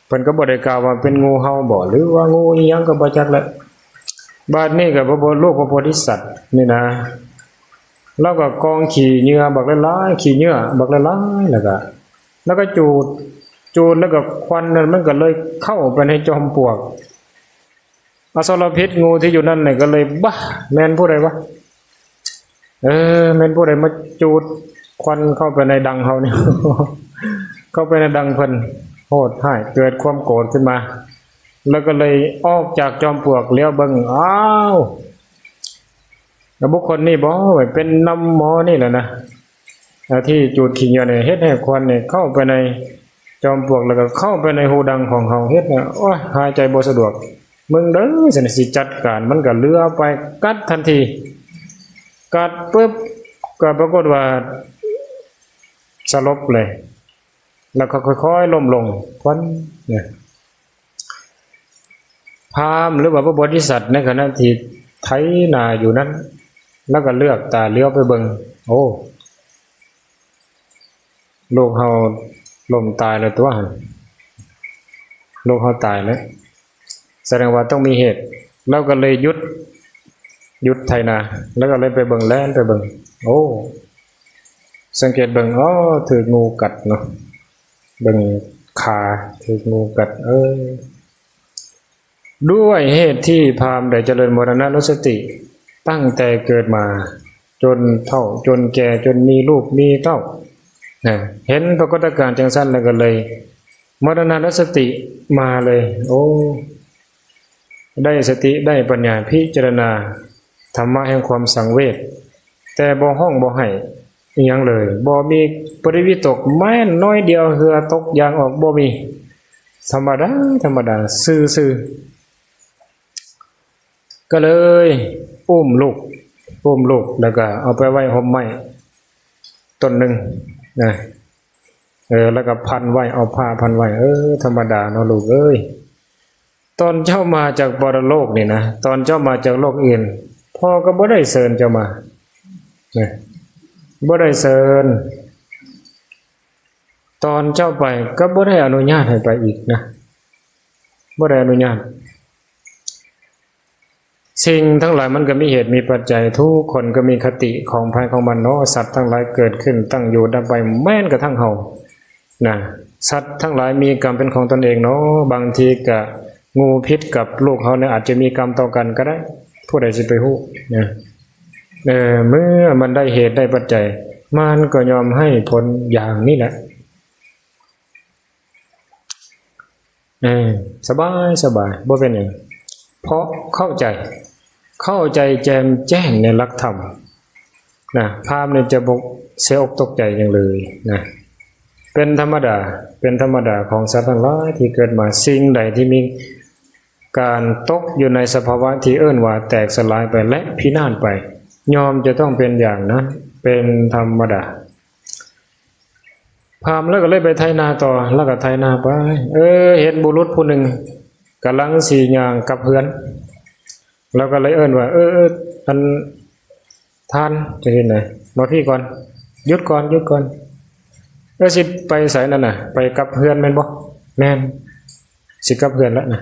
ເພິ່ນກໍບໍ່ໄດ້ກ່າວວ່າເປັນງູເຫົ່າບໍ ຫຼືວ່າງູອີ່ຫຍັງກໍບໍ່ຈັກແຫຼະ. ບາດນີ້ກໍພະໂພ ລູກພະໂພທິສັດນີ້ນະ ລາວກໍກອງຂີ້ເຫຍື້ອບັກຫຼາຍໆ ຂີ້ເຫຍື້ອບັກຫຼາຍໆ ແລ້ວກໍ ແລ້ວກໍຈູດ ຈູດແລ້ວກໍຄວັນນັ້ນມັນກໍເລີຍເຂົ້າໄປໃນຈອມປວກ. ອະສອລະພິດງູທີ່ຢູ່ນັ້ນນີ້ກໍເລີຍ ບາ ແມ່ນຜູ້ໃດວະ? ເອີ ແມ່ນຜູ້ໃດມາຈູດຄວັນເຂົ້າໄປໃນດັງເຮົານີ້ ເຂົ້າໄປໃນດັງເພິ່ນ? ໂຫດຮ້າຍ ເກີດຄວາມໂກດຂຶ້ນມາ ແລ້ວກໍເລີຍອອກຈາກຈອມປວກ ຫຼຽວເບິ່ງ ອ້າວ ແລ້ວບຸກຄົນນີ້ບໍ ເປັນນຳໝໍນີ້ແຫຼະນະ ທີ່ຈູດຂີ້ເຫຍື້ອນີ້ ເຮັດໃຫ້ຄວັນນີ້ເຂົ້າໄປໃນຈອມປວກ ແລ້ວກໍເຂົ້າໄປໃນຮູດັງຂອງເຮົາ ເຮັດໃຫ້ ໂອ້ຍ ຫາຍໃຈບໍ່ສະດວກ. ມຶງເດີ ຊັ້ນຊິຈັດການ ມັນກໍເຫຼືອໄປກັດທັນທີ ກັດປຶບ ກໍປາກົດວ່າສະຫຼົບເລີຍ ແລ້ວກໍຄ່ອຍໆລົ້ມລົງ ຄວັນນະ. ພາມ ຫຼືວ່າພະໂພທິສັດໃນຂະນະທີ່ໄຖນາຢູ່ນັ້ນ ລາວກໍເຫຼືອກຕາຫຼຽວໄປເບິ່ງ ໂອ້ ລູກເຮົາລົ້ມຕາຍແລ້ວຕົວະຫັ້ນ ລູກເຮົາຕາຍແລ້ວ ສະແດງວ່າຕ້ອງມີເຫດ. ລາວກໍເລີຍຢຸດ ຢຸດໄຖນາ ແລ້ວກໍເລີຍໄປເບິ່ງ ແລ່ນໄປເບິ່ງ ໂອ້ ສັງເກດເບິ່ງ ອໍ ຖືກງູກັດເນາະ ເບິ່ງຂາ ຖືກງູກັດ ເອີ ດ້ວຍເຫດທີ່ພາມໄດ້ຈະເລີນມະລະນານຸສະຕິຕັ້ງແຕ່ເກີດມາ ຈົນເຖົ້າ ຈົນແກ່ ຈົນມີລູກມີເຕົ້ານະ ເຫັນປາກົດການຈັ່ງຊັ້ນແລ້ວກໍເລີຍມະລະນານຸສະຕິມາເລີຍ. ໂອ້ ໄດ້ສະຕິ ໄດ້ປັນຍາ ພິຈາລະນາທຳມະແຫ່ງຄວາມສັງເວດ ແຕ່ບໍ່ຮ້ອງບໍ່ໄຫ້ອີ່ຫຍັງເລີຍ ບໍ່ມີປະລິວິຕົກແມ້ນໜ້ອຍດຽວ ເຫື່ອຕົກຢາງອອກ ບໍ່ມີ ທຳມະດາ ທຳມະດາ ຊື່ໆ. ກໍເລີຍອຸ້ມລູກ ອຸ້ມລູກ ແລ້ວກໍເອົາໄປໄວ້ຮົ່ມໄມ້ຕົ້ນໜຶ່ງນະ ເອີ ແລ້ວກໍພັນໄວ້ ເອົາຜ້າພັນໄວ້. ເອີ ທຳມະດາເນາະລູກເອີຍ ຕອນເຈົ້າມາຈາກປະລະໂລກນີ້ນະ ຕອນເຈົ້າມາຈາກໂລກອື່ນ ພໍ່ກໍບໍ່ໄດ້ເຊີນເຈົ້າມານະ ບໍ່ໄດ້ເຊີນ. ຕອນເຈົ້າໄປກໍບໍ່ໄດ້ອະນຸຍາດໃຫ້ໄປອີກນະ ບໍ່ໄດ້ອະນຸຍາດ. ສິ່ງທັງຫຼາຍມັນກໍມີເຫດມີປັດໄຈ ທຸກຄົນກໍມີຄະຕິຂອງໃຜຂອງມັນເນາະ. ສັດທັງຫຼາຍເກີດຂຶ້ນ ຕັ້ງຢູ່ ດັບໄປ ແມ່ນກະທັ່ງເຮົານະ. ສັດທັງຫຼາຍມີກຳເປັນຂອງຕົນເອງເນາະ ບາງທີກະ ງູພິດກັບລູກເຮົານີ້ອາດຈະມີກຳຕໍ່ກັນກໍໄດ້ ຜູ້ໃດຊິໄປຮູ້ນະ. ເອີ ເມື່ອມັນໄດ້ເຫດໄດ້ປັດໄຈ ມັນກໍຍອມໃຫ້ຜົນຢ່າງນີ້ແຫຼະ. ເອີ ສະບາຍ ສະບາຍ ບໍ່ເປັນຫຍັງ ເພາະເຂົ້າໃຈ ເຂົ້າໃຈແຈ່ມແຈ້ງໃນຫຼັກທຳນະ. ພາມນີ້ຈະບໍ່ເສຍອົກຕົກໃຈຫຍັງເລີຍນະ. ເປັນທຳມະດາ ເປັນທຳມະດາຂອງສັດທັງຫຼາຍທີ່ເກີດມາ. ສິ່ງໃດທີ່ມີການຕົກຢູ່ໃນສະພາວະທີ່ເອີ້ນວ່າແຕກສະຫຼາຍໄປ ແລະ ພິນາດໄປ ຍ່ອມຈະຕ້ອງເປັນຢ່າງນັ້ນ ເປັນທຳມະດາ. ພາມລາວກໍເລີຍໄປໄຖນາຕໍ່ ລາວກໍໄຖນາໄປ ເອີ ເຫັນບຸລຸດຜູ້ໜຶ່ງກຳລັງຊິຍ່າງກັບເຮືອນ ລາວກໍເລີຍເອີ້ນວ່າ ເອີ ເອີ ອັນ ທ່ານ ຈັ່ງຊີ້ນະ ມາພີ້ກ່ອນ ຢຸດກ່ອນ ຢຸດກ່ອນ ເອີ ຊິໄປໃສນັ້ນນະ? ໄປກັບເຮືອນແມ່ນບໍ່? ແມ່ນ ຊິກັບເຮືອນແລ້ວນະ.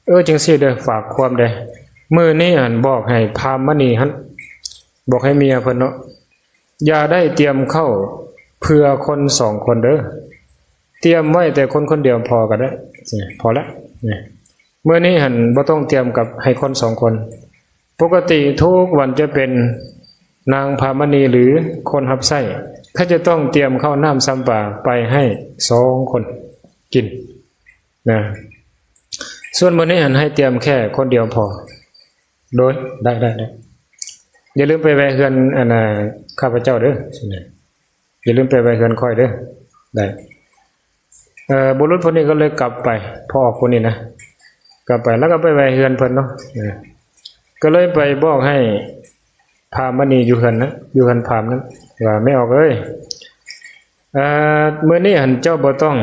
ເອີ ຈັ່ງຊີ້ເດີ ຝາກຄວາມແດ່ ມື້ນີ້ຫັ້ນບອກໃຫ້ພາມມະນີຫັ້ນ ບອກໃຫ້ເມຍເພິ່ນເນາະ ຢ່າໄດ້ຕຽມເຂົ້າເພື່ອຄົນສອງຄົນເດີ ຕຽມໄວ້ແຕ່ຄົນຄົນດຽວພໍກໍໄດ້ ພໍລະ. ມື້ນີ້ຫັ້ນບໍ່ຕ້ອງຕຽມກັບໃຫ້ຄົນສອງຄົນ. ປົກກະຕິທຸກວັນຈະເປັນນາງພາມມະນີ ຫຼື ຄົນຮັບໃຊ້ ເຂົາຈະຕ້ອງຕຽມເຂົ້ານ້ຳຊຳປາໄປໃຫ້ສອງຄົນກິນນະ. ສ່ວນມື້ນີ້ຫັ້ນໃຫ້ຕຽມແຄ່ຄົນດຽວພໍ. ໂດຍ ໄດ້ ໄດ້ ໄດ້ ຢ່າລືມໄປແວະເຮືອນ ອັນນ່າ ຂ້າພະເຈົ້າເດີ ຊິນະ ຢ່າລືມໄປແວະເຮືອນຂ້ອຍເດີ. ໄດ້ ເອີ ບຸລຸດຜູ້ນີ້ກໍເລີຍກັບໄປ ພໍ່ອອກຜູ້ນີ້ນະ ກັບໄປ ແລ້ວກໍໄປແວະເຮືອນເພິ່ນເນາະ ນະ ກໍເລີຍໄປບອກໃຫ້ພາມມະນີຢູ່ເຮືອນນະ ຢູ່ເຮືອນພາມນັ້ນ ວ່າ ແມ່ອອກເອີຍ ເອີ ມື້ນີ້ຫັ້ນເຈົ້າບໍ່ຕ້ອງ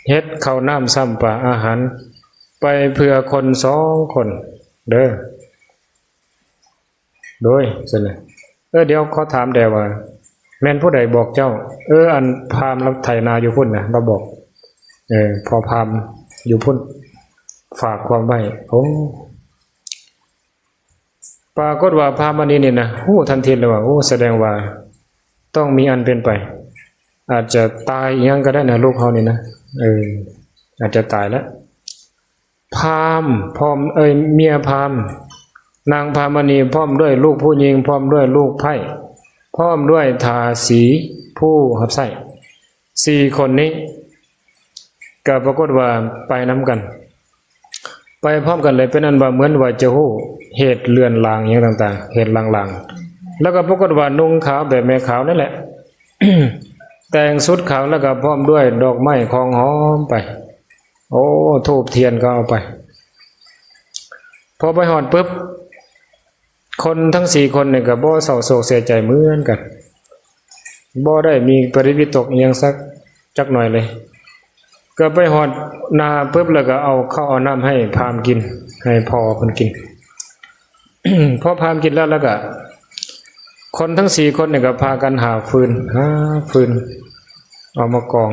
ເຮັດເຂົ້ານ້ຳຊຳປາອາຫານໄປເພື່ອຄົນສອງຄົນເດີ. ໂດຍ ຊັ້ນນະ ເອີ ດຽວຂໍຖາມແດ່ວ່າ ແມ່ນຜູ້ໃດບອກເຈົ້າ? ເອີ ອັນພາມລາວໄຖນາຢູ່ພຸ້ນນະ ລາວບອກ ເອີ ພໍ່ພາມຢູ່ພຸ້ນ ຝາກຄວາມໄວ້. ໂອ້ ປາກົດວ່າພາມມະນີນີ້ນະ ຮູ້ທັນທີເລີຍວ່າ ໂອ້ ສະແດງວ່າຕ້ອງມີອັນເປັນໄປ ອາດຈະຕາຍອີ່ຫຍັງກໍໄດ້ນະ ລູກເຮົານີ້ນະ ເອີ ອາດຈະຕາຍແລ້ວ. ພາມ ພ້ອມ ເອີຍ ເມຍພາມ ນາງພາມມະນີ ພ້ອມດ້ວຍລູກຜູ້ຍິງ ພ້ອມດ້ວຍລູກໃພ້ ພ້ອມດ້ວຍທາສີຜູ້ຮັບໃຊ້ ສີ່ຄົນນີ້ ກໍປາກົດວ່າໄປນຳກັນ ໄປພ້ອມກັນເລີຍ ເປັນອັນວ່າເໝືອນວ່າຈະຮູ້ເຫດເລື່ອນລາງຫຍັງຕ່າງໆ ເຫດລາງໆ ແລ້ວກໍປາກົດວ່ານຸ່ງຂາວແບບແມ່ຂາວນັ້ນແຫຼະ ແຕ່ງຊຸດຂາວ ແລ້ວກໍພ້ອມດ້ວຍດອກໄມ້ຂອງຫອມໄປ ໂອ້ ທູບທຽນກໍເອົາໄປ. ພໍໄປຮອດປຶບ ຄົນທັງສີ່ຄົນນີ້ກໍບໍ່ເສົ້າໂສກເສຍໃຈເໝືອນກັນ ບໍ່ໄດ້ມີປະລິວິຕົກອີ່ຫຍັງສັກຈັກໜ້ອຍເລີຍ. ກໍໄປຮອດໜ້າປຶບ ແລ້ວກໍເອົາເຂົ້າເອົານ້ຳໃຫ້ພາມກິນ ໃຫ້ພໍ່ເພິ່ນກິນ. ພໍພາມກິນແລ້ວ ແລ້ວກໍຄົນທັງສີ່ຄົນນີ້ກໍພາກັນຫາຟືນ ຫາຟືນເອົາມາກອງ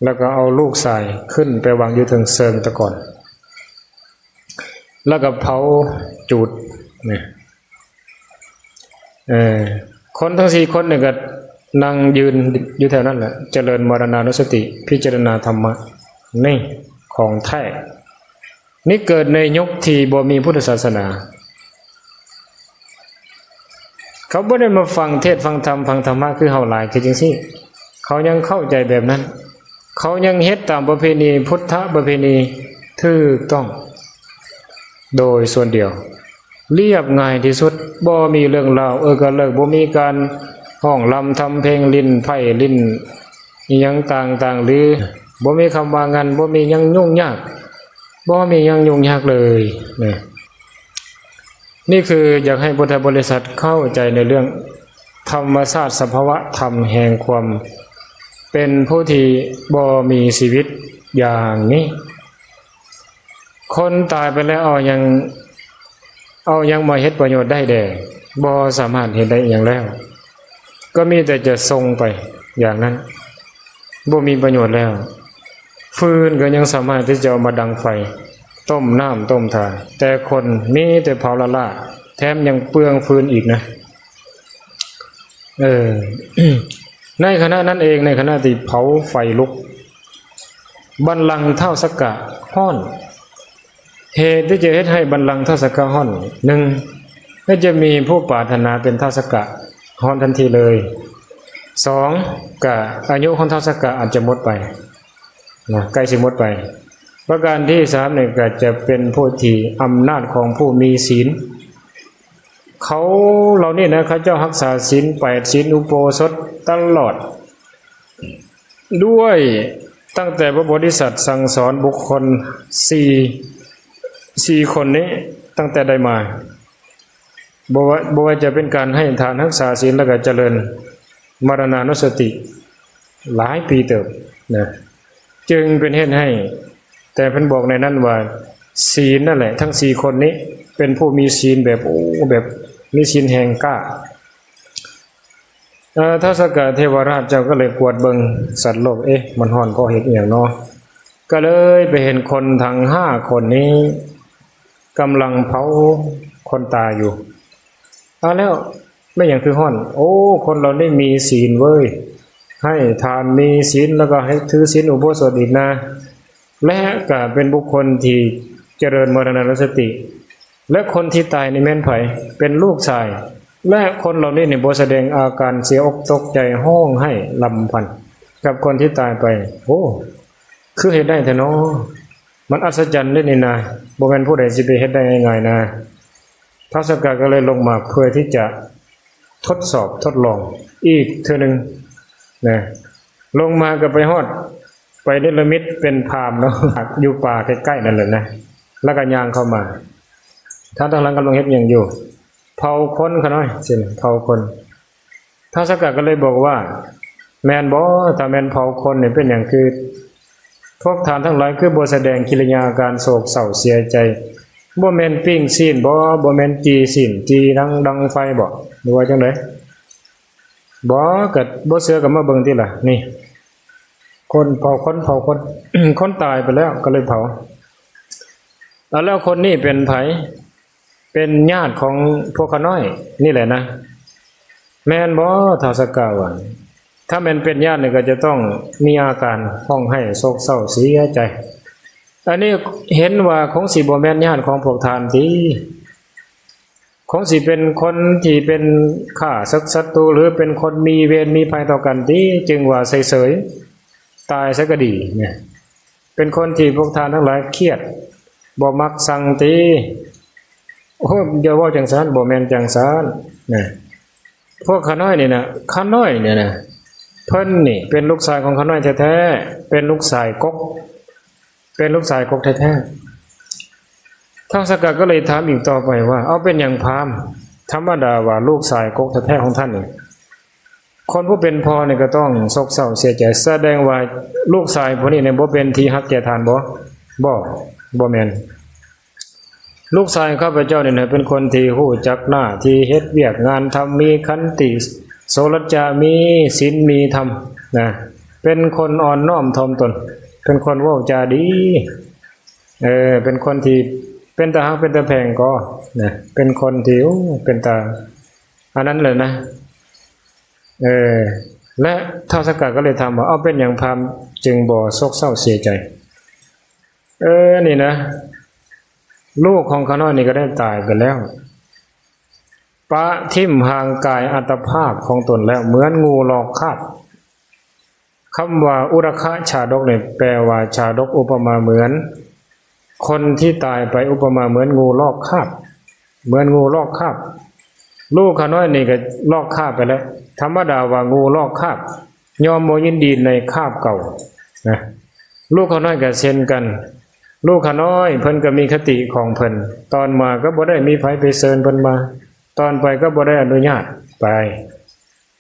ແລ້ວກໍເອົາລູກຊາຍຂຶ້ນໄປວາງຢູ່ເທິງເຊີງຕະກອນ ແລ້ວກໍເຜົາຈູດນີ້. ເອີ ຄົນທັງສີ່ຄົນນີ້ກໍນັ່ງຢືນຢູ່ແຖວນັ້ນແຫຼະ ຈະເລີນມະລະນານຸສະຕິ ພິຈາລະນາທຳມະ ນີ້ຂອງແທ້. ນີ້ເກີດໃນຍຸກທີ່ບໍ່ມີພຸດທະສາສະໜາ ເຂົາບໍ່ໄດ້ມາຟັງເທດຟັງທຳ ຟັງທຳມະຄືເຮົາຫຼາຍ ຄືຈັ່ງຊີ້ ເຂົາຍັງເຂົ້າໃຈແບບນັ້ນ ເຂົາຍັງເຮັດຕາມປະເພນີ ພຸດທະປະເພນີຖືກຕ້ອງ ໂດຍສ່ວນດຽວ ລຽບງ່າຍທີ່ສຸດ ບໍ່ມີເລື່ອງລາວເອີກະເລີກ ບໍ່ມີການຮ້ອງລຳທຳເພງ ຫຼິ້ນໄພ້ຫຼິ້ນອີ່ຫຍັງຕ່າງໆ ຫຼື ບໍ່ມີຄຳວ່າງັນ ບໍ່ມີຫຍັງຫຍຸ້ງຍາກ ບໍ່ມີຫຍັງຫຍຸ້ງຍາກເລີຍນະ. ນີ້ຄືຢາກໃຫ້ພຸດທະບໍລິສັດເຂົ້າໃຈໃນເລື່ອງທຳມະຊາດສະພາວະທຳແຫ່ງຄວາມເປັນຜູ້ທີ່ບໍ່ມີຊີວິດຢ່າງນີ້. ຄົນຕາຍໄປແລ້ວເອົາຫຍັງ ເອົາຫຍັງມາເຮັດປະໂຫຍດໄດ້ແດ່? ບໍ່ສາມາດເຮັດໄດ້ຫຍັງແລ້ວ ກໍມີແຕ່ຈະສົ່ງໄປຢ່າງນັ້ນ ບໍ່ມີປະໂຫຍດແລ້ວ. ຟືນກໍຍັງສາມາດທີ່ຈະເອົາມາດັງໄຟ ຕົ້ມນ້ຳຕົ້ມທາ ແຕ່ຄົນມີແຕ່ເຜົາລ້າໆ ແຖມຍັງເປືອງຟືນອີກນະ. ເອີ ໃນຂະນະນັ້ນເອງ ໃນຂະນະທີ່ເຜົາໄຟລຸກ ບັນລັງທ້າວສັກກະຮ້ອນ. ເຫດທີ່ຈະເຮັດໃຫ້ບັນລັງທ້າວສັກກະຮ້ອນ, ໜຶ່ງ ກໍຈະມີຜູ້ປາດຖະໜາເປັນທ້າວສັກກະຮ້ອນທັນທີເລີຍ. ສອງ ກະອາຍຸຂອງທ້າວສັກກະອາດຈະໝົດໄປນະ, ໃກ້ຊິໝົດໄປ. ປະການທີສາມນີ້ ກໍຈະເປັນຜູ້ທີ່ອຳນາດຂອງຜູ້ມີສິນ. ເຂົາເຫຼົ່ານີ້ນະ, ເຂົາເຈົ້າຮັກສາສິນແປດ ສິນອຸໂບສົດຕະຫຼອດ ດ້ວຍ ຕັ້ງແຕ່ພະໂພທິສັດສັ່ງສອນບຸກຄົນສີ່ ສີ່ຄົນນີ້ ຕັ້ງແຕ່ໃດມາ, ບໍ່ວ່າ ບໍ່ວ່າຈະເປັນການໃຫ້ທານ, ຮັກສາສິນ ແລ້ວກໍຈະເລີນມະລະນານຸສະຕິຫຼາຍປີເຕີບນະ, ຈຶ່ງເປັນເຫດໃຫ້, ແຕ່ເພິ່ນບອກໃນນັ້ນວ່າ ສີນນັ້ນແຫຼະ, ທັງສີ່ຄົນນີ້ເປັນຜູ້ມີສີນແບບ, ໂອ້, ແບບມີສີນແຮງກ້າ. ເອີ ທ້າວສັກກະເທວະລາດເຈົ້າກໍເລີຍກວດເບິ່ງສັດໂລກ, ເອະ ມັນຮ້ອນເພາະເຫດອີ່ຫຍັງນໍ? ກໍເລີຍໄປເຫັນຄົນທັງຫ້າຄົນນີ້ກຳລັງເຜົາຄົນຕາຍຢູ່. ອ້າວ ແລ້ວແມ່ນຫຍັງຄືຮ້ອນ? ໂອ້ ຄົນເຫຼົ່ານີ້ມີສີນເວີຍ, ໃຫ້ທານ ມີສີນ ແລ້ວກໍໃຫ້ຖືສິນອຸໂບສົດອີກນະ. ແລະ ກະເປັນບຸກຄົນທີ່ຈະເລີນມະລະນານຸສະຕິ ແລະ ຄົນທີ່ຕາຍນີ້ແມ່ນໃຜ? ເປັນລູກຊາຍ. ແລະ ຄົນເຫຼົ່ານີ້ນີ້ບໍ່ສະແດງອາການເສຍອົກຕົກໃຈ ຮ້ອງໄຫ້ລຳພັນກັບຄົນທີ່ຕາຍໄປ. ໂອ້ ຄືເຮັດໄດ້ແທ້ນໍ? ມັນອັດສະຈັນເດ້ນີ້ນະ, ບໍ່ແມ່ນຜູ້ໃດຊິໄປເຮັດໄດ້ງ່າຍໆນະ. ທ້າວສັກກະກໍເລີຍລົງມາເພື່ອທີ່ຈະ ທົດສອບທົດລອງອີກເທື່ອໜຶ່ງນະ. ລົງມາກໍໄປຮອດ, ໄປເນລະມິດເປັນພາມເນາະ, ຢູ່ປ່າໃກ້ໆນັ້ນແຫຼະນະ, ແລ້ວກໍຍ່າງເຂົ້າມາ. ທ່ານທັງຫຼາຍກຳລັງເຮັດຫຍັງຢູ່? ເຜົາຄົນຂະນ້ອຍ, ເຊັ່ນ ເຜົາຄົນ. ທ້າວສັກກະກໍເລີຍບອກວ່າ ແມ່ນບໍ່? ຖ້າແມ່ນເຜົາຄົນນີ້ ເປັນຫຍັງຄື ພວກທ່ານທັງຫຼາຍຄືບໍ່ສະແດງກິລິຍາອາການໂສກເສົ້າເສຍໃຈ? ບໍ່ແມ່ນປີ້ງຊີ້ນບໍ? ບໍ່ແມ່ນຈີ່ຊີ້ນ, ຈີ່ດັງ, ດັງໄຟບໍ? ຫຼືວ່າຈັ່ງໃດ? ບໍ່, ກໍບໍ່ເຊື່ອກໍມາເບິ່ງຕິລະ. ນີ້ ຄົນເຜົາຄົນ, ເຜົາຄົນ, ຄົນຕາຍໄປແລ້ວກໍເລີຍເຜົາ. ແລ້ວຄົນນີ້ເປັນໃຜ? ເປັນຍາດຂອງພວກຂ້ານ້ອຍນີ້ແຫຼະນະ. ແມ່ນບໍ່ ທ້າວສັກກະວ່າ? ຖ້າແມ່ນເປັນຍາດນີ້ ກໍຈະຕ້ອງມີອາການຮ້ອງໄຫ້ໂສກເສົ້າເສຍໃຈ. ອັນນີ້ເຫັນວ່າຄົງຊິບໍ່ແມ່ນຍາດຂອງພວກທ່ານຕິ? ຄົງຊິເປັນຄົນທີ່ເປັນຂ້າສັກສັດຕູ ຫຼືເປັນຄົນມີເວນມີໄພຕໍ່ກັນຕິ? ຈຶ່ງວ່າເສີຍໆ ຕາຍຊະກໍດີນະ. ເປັນຄົນທີ່ພວກທ່ານທັງຫຼາຍຄຽດ ບໍ່ມັກຊັງຕິ? ໂອ້ ຢ່າເວົ້າຈັ່ງຊັ້ນ, ບໍ່ແມ່ນຈັ່ງຊັ້ນນະ. ພວກຂ້ານ້ອຍນີ້ນະ, ຂ້ານ້ອຍນີ້ນະ, ເພິ່ນນີ້ເປັນລູກຊາຍຂອງຂ້ານ້ອຍແທ້ໆ, ເປັນລູກຊາຍກົກ, ເປັນລູກຊາຍກົກແທ້ໆ. ທ້າວສັກກະກໍເລີຍຖາມອີກຕໍ່ໄປວ່າ, ເອົາ ເປັນຫຍັງພາມ? ທຳມະດາວ່າລູກຊາຍກົກແທ້ໆຂອງທ່ານນີ້ ຄົນຜູ້ເປັນພໍ່ນີ້ກໍຕ້ອງໂສກເສົ້າເສຍໃຈ, ສະແດງວ່າລູກຊາຍຜູ້ນີ້ນີ້ບໍ່ເປັນທີ່ຮັກແກ່ທ່ານບໍ? ບໍ່, ບໍ່ແມ່ນ. ລູກຊາຍຂ້າພະເຈົ້ານີ້ນະ ເປັນຄົນທີ່ຮູ້ຈັກໜ້າທີ່ເຮັດວຽກງານທຳ, ມີຂັນຕິ, ໂສລະຈາ, ມີສິນ, ມີທຳນະ, ເປັນຄົນອ່ອນນ້ອມຖ່ອມຕົນ, ເປັນຄົນເວົ້າຈາດີ, ເອີ, ເປັນຄົນທີ່ເປັນຕາຮັກເປັນຕາແພງກໍນະ, ເປັນຄົນທີ່, ໂອ້, ເປັນຕາ ອັນນັ້ນແຫຼະນະ. ເອີ ແລະ ທ້າວສັກກະກໍເລີຍຖາມວ່າ, ເອົາ ເປັນຫຍັງພາມຈຶ່ງບໍ່ໂສກເສົ້າເສຍໃຈ? ເອີ ນີ້ນະ, ລູກຂອງຂ້ານ້ອຍນີ້ກໍໄດ້ຕາຍໄປແລ້ວ, ປະຖິ້ມຮ່າງກາຍອັດຕະພາບຂອງຕົນແລ້ວ ເໝືອນງູລອກຄາບ. ຄຳວ່າອຸຣະຄະຊາດົກນີ້ ແປວ່າຊາດົກອຸປະມາເໝືອນຄົນທີ່ຕາຍໄປ, ອຸປະມາເໝືອນງູລອກຄາບ, ເໝືອນງູລອກຄາບ. ລູກຂ້ານ້ອຍນີ້ກໍລອກຄາບໄປແລ້ວ. ທຳມະດາວ່າງູລອກຄາບ ຍ່ອມບໍ່ຍິນດີໃນຄາບເກົ່ານະ. ລູກຂ້ານ້ອຍກໍເຊັ່ນກັນ, ລູກຂ້ານ້ອຍເພິ່ນກໍມີຄະຕິຂອງເພິ່ນ, ຕອນມາກໍບໍ່ໄດ້ມີໃຜໄປເຊີນເພິ່ນມາ, ຕອນໄປກໍບໍ່ໄດ້ອະນຸຍາດໄປ.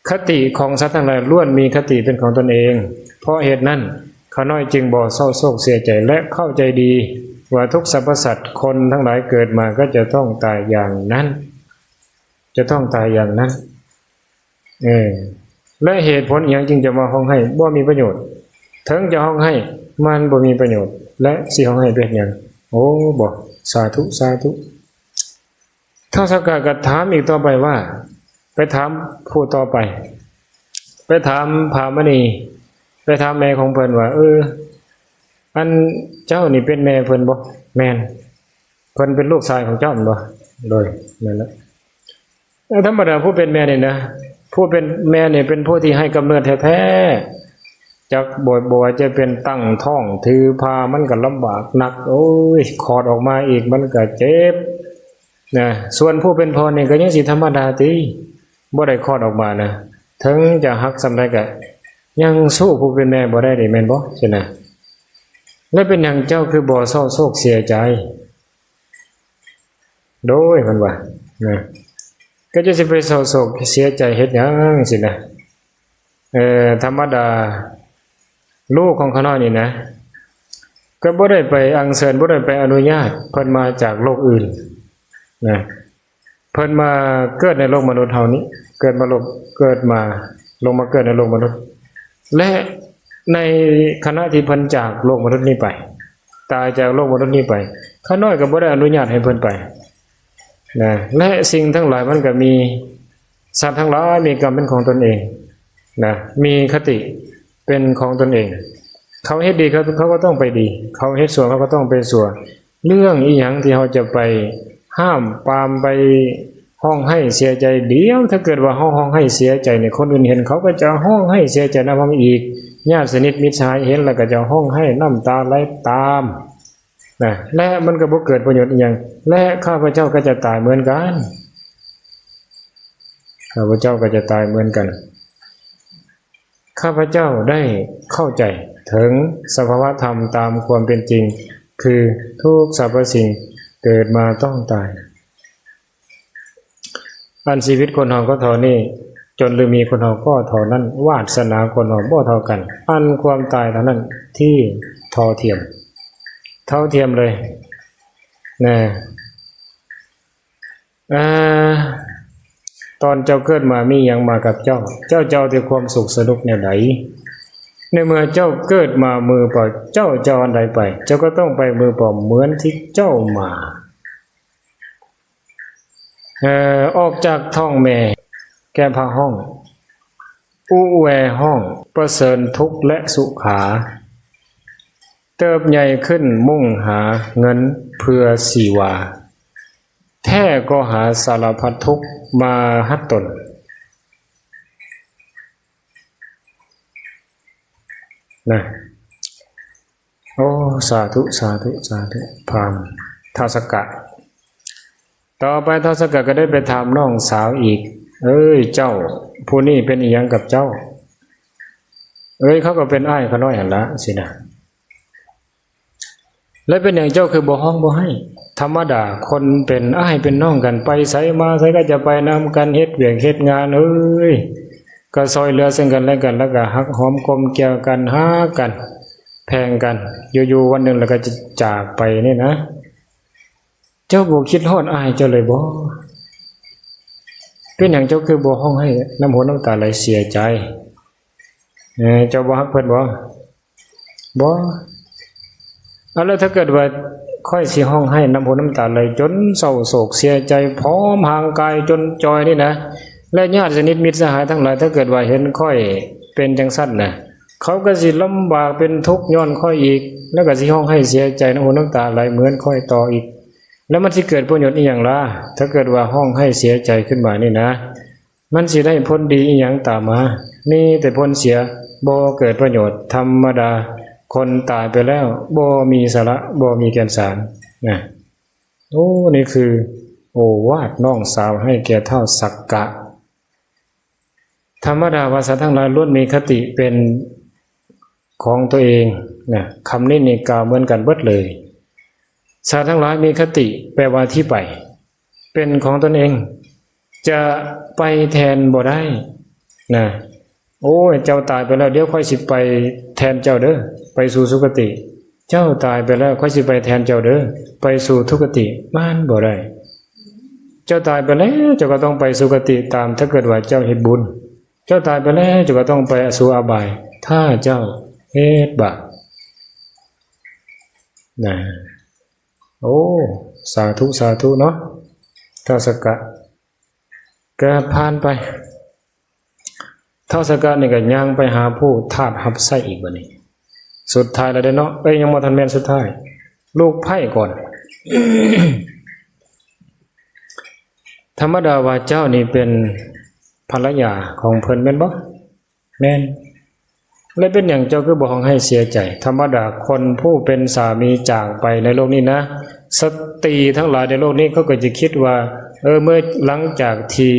ຄະຕິຂອງສັດທັງຫຼາຍລ້ວນມີຄະຕິເປັນຂອງຕົນເອງ. ເພາະເຫດນັ້ນ, ຂ້ານ້ອຍຈຶ່ງບໍ່ເສົ້າໂສກເສຍໃຈ ແລະ ເຂົ້າໃຈດີວ່າທຸກສັບພະສັດ, ຄົນທັງຫຼາຍເກີດມາກໍຈະຕ້ອງຕາຍຢ່າງນັ້ນ, ຈະຕ້ອງຕາຍຢ່າງນັ້ນ. ເອີ ແລະ ເຫດຜົນອີ່ຫຍັງຈຶ່ງຈະມາຮ້ອງໄຫ້? ບໍ່ມີປະໂຫຍດ. ເຖິງຈະຮ້ອງໄຫ້, ມັນບໍ່ມີປະໂຫຍດ. ແລະ ຊິຮ້ອງໄຫ້ໄປເຮັດຫຍັງ? ໂອ້ ບໍ່. ສາທຸ, ສາທຸ. ທ້າວສັກກະກໍຖາມອີກຕໍ່ໄປວ່າ, ໄປຖາມຜູ້ຕໍ່ໄປ, ໄປຖາມພາມະນີ, ໄປຖາມແມ່ຂອງເພິ່ນວ່າ, ເອີ, ອັນເຈົ້ານີ້ເປັນແມ່ເພິ່ນບໍ່? ແມ່ນ. ເພິ່ນເປັນລູກຊາຍຂອງເຈົ້າແມ່ນບໍ່? ໂດຍ ແມ່ນແລ້ວ. ເອີ ທຳມະດາຜູ້ເປັນແມ່ນີ້ນະ ຜູ້ເປັນແມ່ນີ້ເປັນຜູ້ທີ່ໃຫ້ກຳເນີດແທ້ໆ ຈັກບໍ່ ບໍ່ວ່າຈະເປັນຕັ້ງທ້ອງ ຖືພາ ມັນກໍລຳບາກໜັກ ໂອ້ຍ ຄອດອອກມາອີກ ມັນກໍເຈັບນະ. ສ່ວນຜູ້ເປັນພໍ່ນີ້ກໍຍັງຊິທຳມະດາຕິ ບໍ່ໄດ້ຄອດອອກມານະ ເຖິງຈະຮັກສ່ຳໃດກໍຍັງສູ້ຜູ້ເປັນແມ່ບໍ່ໄດ້ເດ ແມ່ນບໍ່? ຊີ້ນະ. ແລະເປັນຫຍັງເຈົ້າຄືບໍ່ເສົ້າໂສກເສຍໃຈ? ໂດຍ ເພິ່ນວ່ານະ ກໍຈະຊິໄປເສົ້າໂສກເສຍໃຈເຮັດຫຍັງຊີ້ນະ. ເອີ ທຳມະດາລູກຂອງຂ້ານ້ອຍນີ້ນະ ກໍບໍ່ໄດ້ໄປອັນເຊີນ ບໍ່ໄດ້ໄປອະນຸຍາດ ເພິ່ນມາຈາກໂລກອື່ນນະ. ເພິ່ນມາເກີດໃນໂລກມະນຸດເຮົານີ້ ເກີດມາໂລກ ເກີດມາ ລົງມາເກີດໃນໂລກມະນຸດ ແລະໃນຂະນະທີ່ເພິ່ນຈາກໂລກມະນຸດນີ້ໄປ ຕາຍຈາກໂລກມະນຸດນີ້ໄປ ຂ້ານ້ອຍກໍບໍ່ໄດ້ອະນຸຍາດໃຫ້ເພິ່ນໄປນະ. ແລະສິ່ງທັງຫຼາຍມັນກໍມີ ສັດທັງຫຼາຍມີກຳເປັນຂອງຕົນເອງນະ ມີຄະຕິເປັນຂອງຕົນເອງ. ເຂົາເຮັດດີ ເຂົາ ເຂົາກໍຕ້ອງໄປດີ ເຂົາເຮັດຊົ່ວ ເຂົາກໍຕ້ອງໄປຊົ່ວ. ເລື່ອງອີ່ຫຍັງທີ່ເຮົາຈະໄປຫ້າມປາມ ໄປຮ້ອງໄຫ້ເສຍໃຈ? ດຽວ ຖ້າເກີດວ່າເຮົາຮ້ອງໄຫ້ເສຍໃຈນີ້ ຄົນອື່ນເຫັນ ເຂົາກໍຈະຮ້ອງໄຫ້ເສຍໃຈນຳເຮົາອີກ. ຍາດສະໜິດມິດສະຫາຍເຫັນແລ້ວກໍຈະຮ້ອງໄຫ້ນ້ຳຕາໄຫຼຕາມນະ ແລະມັນກໍບໍ່ເກີດປະໂຫຍດອີ່ຫຍັງ ແລະຂ້າພະເຈົ້າກໍຈະຕາຍເໝືອນກັນ ຂ້າພະເຈົ້າກໍຈະຕາຍເໝືອນກັນ. ຂ້າພະເຈົ້າໄດ້ເຂົ້າໃຈເຖິງສະພາວະທຳຕາມຄວາມເປັນຈິງ ຄືທຸກສັບພະສິ່ງເກີດມາຕ້ອງຕາຍ. ອັນຊີວິດຄົນເຮົາກໍເທົ່ານີ້ ຈົນຫຼືມີຄົນເຮົາກໍເທົ່ານັ້ນ ວາດສະໜາຄົນເຮົາບໍ່ເທົ່າກັນ ອັນຄວາມຕາຍເທົ່ານັ້ນທີ່ທໍ່ທຽມ ເທົ່າທຽມເລີຍນະ. ເອີ ຕອນເຈົ້າເກີດມາມີຫຍັງມາກັບເຈົ້າ? ເຈົ້າຈະເອົາແຕ່ຄວາມສຸກສະໜຸກແນວໃດ? ໃນເມື່ອເຈົ້າເກີດມາມືເປົ່າ ເຈົ້າຈະເອົາອັນໃດໄປ? ເຈົ້າກໍຕ້ອງໄປມືເປົ່າເໝືອນທີ່ເຈົ້າມາ. ເອີ ອອກຈາກທ້ອງແມ່ ແກະຜ້າຮ້ອງ ອຸແວຮ້ອງ ປະເຊີນທຸກ ແລະ ສຸຂາ ເຕີບໃຫຍ່ຂຶ້ນມຸ່ງຫາເງິນເພື່ອຊີວາ ແທ້ກໍຫາສາລະພັດທຸກມາຮັດຕົນນະ. ໂອ້ ສາທຸ ສາທຸ ສາທຸ ພາມ ທ້າວສັກກະ. ຕໍ່ໄປທ້າວສັກກະກໍໄດ້ໄປຖາມນ້ອງສາວອີກ ເອີຍ ເຈົ້າ ຜູ້ນີ້ເປັນອີ່ຫຍັງກັບເຈົ້າ? ເອີຍ ເຂົາກໍເປັນອ້າຍຂ້ານ້ອຍຫັ້ນລະ ຊີ້ນະ. ແລະເປັນຫຍັງເຈົ້າຄືບໍ່ຮ້ອງບໍ່ໄຫ້? ທຳມະດາຄົນເປັນອ້າຍເປັນນ້ອງກັນ ໄປໃສມາໃສກໍຈະໄປນຳກັນ ເຮັດວຽກເຮັດງານ ເອີຍ ກໍຊ່ອຍເຫຼືອເຊິ່ງກັນແລະກັນ ແລ້ວກໍຮັກຫອມກົມກ່ຽວກັນ ຮັກກັນ ແພງກັນ ຢູ່ໆວັນໜຶ່ງແລ້ວກໍຈະຈາກໄປນີ້ນະ. ເຈົ້າບໍ່ຄິດຮອດອ້າຍເຈົ້າເລີຍບໍ? ເປັນຫຍັງເຈົ້າຄືບໍ່ຮ້ອງໄຫ້ນ້ຳຫູນ້ຳຕາໄຫຼເສຍໃຈ? ເອີ ເຈົ້າບໍ່ຮັກເພິ່ນບໍ? ບໍ່. ເອົາ ແລ້ວຖ້າເກີດວ່າຂ້ອຍຊິຮ້ອງໄຫ້ນ້ຳຫູນ້ຳຕາໄຫຼຈົນເສົ້າໂສກເສຍໃຈ ຜອມຮ່າງກາຍຈົນຈ່ອຍນີ້ນະ ແລະຍາດສະໜິດມິດສະຫາຍທັງຫຼາຍ ຖ້າເກີດວ່າເຫັນຂ້ອຍເປັນຈັ່ງຊັ້ນນະ ເຂົາກໍຊິລຳບາກເປັນທຸກຍ້ອນຂ້ອຍອີກ ແລ້ວກໍຊິຮ້ອງໄຫ້ເສຍໃຈ ນ້ຳຫູນ້ຳຕາໄຫຼເໝືອນຂ້ອຍຕໍ່ອີກ ແລ້ວມັນຊິເກີດປະໂຫຍດອີ່ຫຍັງລະ? ຖ້າເກີດວ່າຮ້ອງໄຫ້ເສຍໃຈຂຶ້ນມານີ້ນະ ມັນຊິໄດ້ຜົນດີອີ່ຫຍັງຕາມມາ? ມີແຕ່ຜົນເສຍ ບໍ່ເກີດປະໂຫຍດ. ທຳມະດາຄົນຕາຍໄປແລ້ວບໍ່ມີສາລະ ບໍ່ມີແກ່ນສານນະ. ໂອ້ ນີ້ຄືໂອວາດນ້ອງສາວໃຫ້ແກ່ທ້າວສັກກະ. ທຳມະດາວ່າສັດທັງຫຼາຍລ້ວນມີຄະຕິເປັນຂອງຕົວເອງນະ. ຄຳນີ້ນີ້ກ່າວເໝືອນກັນເບິດເລີຍ. ສັດທັງຫຼາຍມີຄະຕິ ແປວ່າທີ່ໄປ ເປັນຂອງຕົນເອງ ຈະໄປແທນບໍ່ໄດ້ນະ. ໂອ້ຍ ເຈົ້າຕາຍໄປແລ້ວ ດຽວຂ້ອຍຊິໄປແທນເຈົ້າເດີ ໄປສູ່ສຸຄະຕິ. ເຈົ້າຕາຍໄປແລ້ວ ຂ້ອຍຊິໄປແທນເຈົ້າເດີ ໄປສູ່ທຸກຄະຕິ. ມັນບໍ່ໄດ້. ເຈົ້າຕາຍໄປແລ້ວ ເຈົ້າກໍຕ້ອງໄປສຸຄະຕິຕາມ ຖ້າເກີດວ່າເຈົ້າເຮັດບຸນ. ເຈົ້າຕາຍໄປແລ້ວ ເຈົ້າກໍຕ້ອງໄປສູ່ອະບາຍ ຖ້າເຈົ້າເຮັດບາບນະ. ໂອ້ ສາທຸ ສາທຸເນາະ ທ້າວສັກກະ. ກະຜ່ານໄປ ທ້າວສັກກະນີ້ກໍຍ່າງໄປຫາຜູ້ທາດຮັບໃຊ້ອີກບັດນີ້. ສຸດທ້າຍແລ້ວເດ້ເນາະ. ເອີຍ ຍັງບໍ່ທັນແມ່ນສຸດທ້າຍ, ລູກໃພ້ກ່ອນ. ທຳມະດາວ່າເຈົ້ານີ້ເປັນພັນລະຍາຂອງເພິ່ນແມ່ນບໍ່? ແມ່ນ. ແລະເປັນຫຍັງເຈົ້າຄືບໍ່ຮ້ອງໄຫ້ເສຍໃຈ? ທຳມະດາຄົນຜູ້ເປັນສາມີຈາກໄປໃນໂລກນີ້ນະ, ສະຕີທັງຫຼາຍໃນໂລກນີ້ເຂົາກໍຈະຄິດວ່າ ເອີ ເມື່ອຫຼັງຈາກທີ່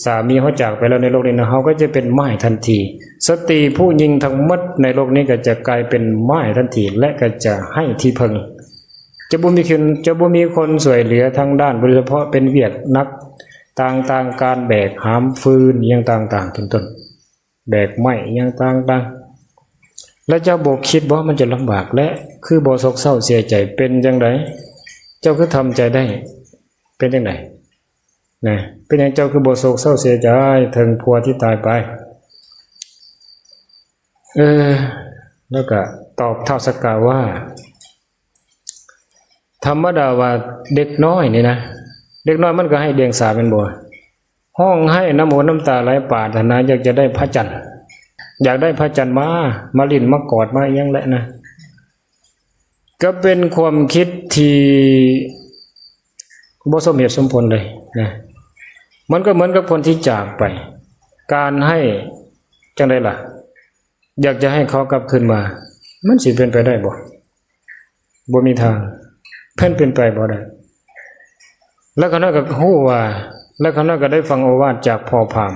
ສາມີເຮົາຈາກໄປແລ້ວໃນໂລກນີ້ນະ, ເຮົາກໍຈະເປັນໝ້າຍທັນທີ. ສະຕີຜູ້ຍິງທັງໝົດໃນໂລກນີ້ກໍຈະກາຍເປັນໝ້າຍທັນທີ ແລະກໍຈະໄຮ້ທີ່ເພິ່ງ. ຈະບໍ່ມີຄົນ ຈະບໍ່ມີຄົນຊ່ວຍເຫຼືອທາງດ້ານ ໂດຍສະເພາະເປັນວຽກໜັກຕ່າງໆ, ການແບກຫາມຟືນອີ່ຫຍັງຕ່າງໆ ເປັນຕົ້ນ, ແບກໄມ້ອີ່ຫຍັງຕ່າງໆ. ແລະເຈົ້າບໍ່ຄິດບໍ່ ມັນຈະລຳບາກ ແລະຄືບໍ່ໂສກເສົ້າເສຍໃຈ? ເປັນຈັ່ງໃດ ເຈົ້າຄືທຳໃຈໄດ້? ເປັນຈັ່ງໃດນະ? ເປັນຫຍັງເຈົ້າຄືບໍ່ໂສກເສົ້າເສຍໃຈເຖິງຜົວທີ່ຕາຍໄປ? ເອີ ແລ້ວກໍຕອບທ້າວສັກກະວ່າ ທຳມະດາວ່າເດັກນ້ອຍນີ້ນະ, ເດັກນ້ອຍມັນກໍໄຮ້ດຽງສາແມ່ນບໍ່? ຮ້ອງໄຫ້ນ້ຳຫູນ້ຳຕາໄຫຼ ປາດຖະໜາຢາກຈະໄດ້ພະຈັນ, ຢາກໄດ້ພະຈັນມາ, ມາຫຼິ້ນມາກອດມາອີ່ຫຍັງແຫຼະນະ. ກໍເປັນຄວາມຄິດທີ່ບໍ່ສົມເຫດສົມຜົນເລີຍນະ. ມັນກໍເໝືອນກັບຄົນທີ່ຈາກໄປ, ການໃຫ້ຈັ່ງໃດລະ? ຢາກຈະໃຫ້ເຂົາກັບຄືນມາ ມັນຊິເປັນໄປໄດ້ບໍ່? ບໍ່ມີທາງ, ເປັນ ເປັນໄປບໍ່ໄດ້. ແລະຂ້ານ້ອຍກໍຮູ້ວ່າ ແລະຂ້ານ້ອຍກໍໄດ້ຟັງໂອວາດຈາກພໍ່ພາມ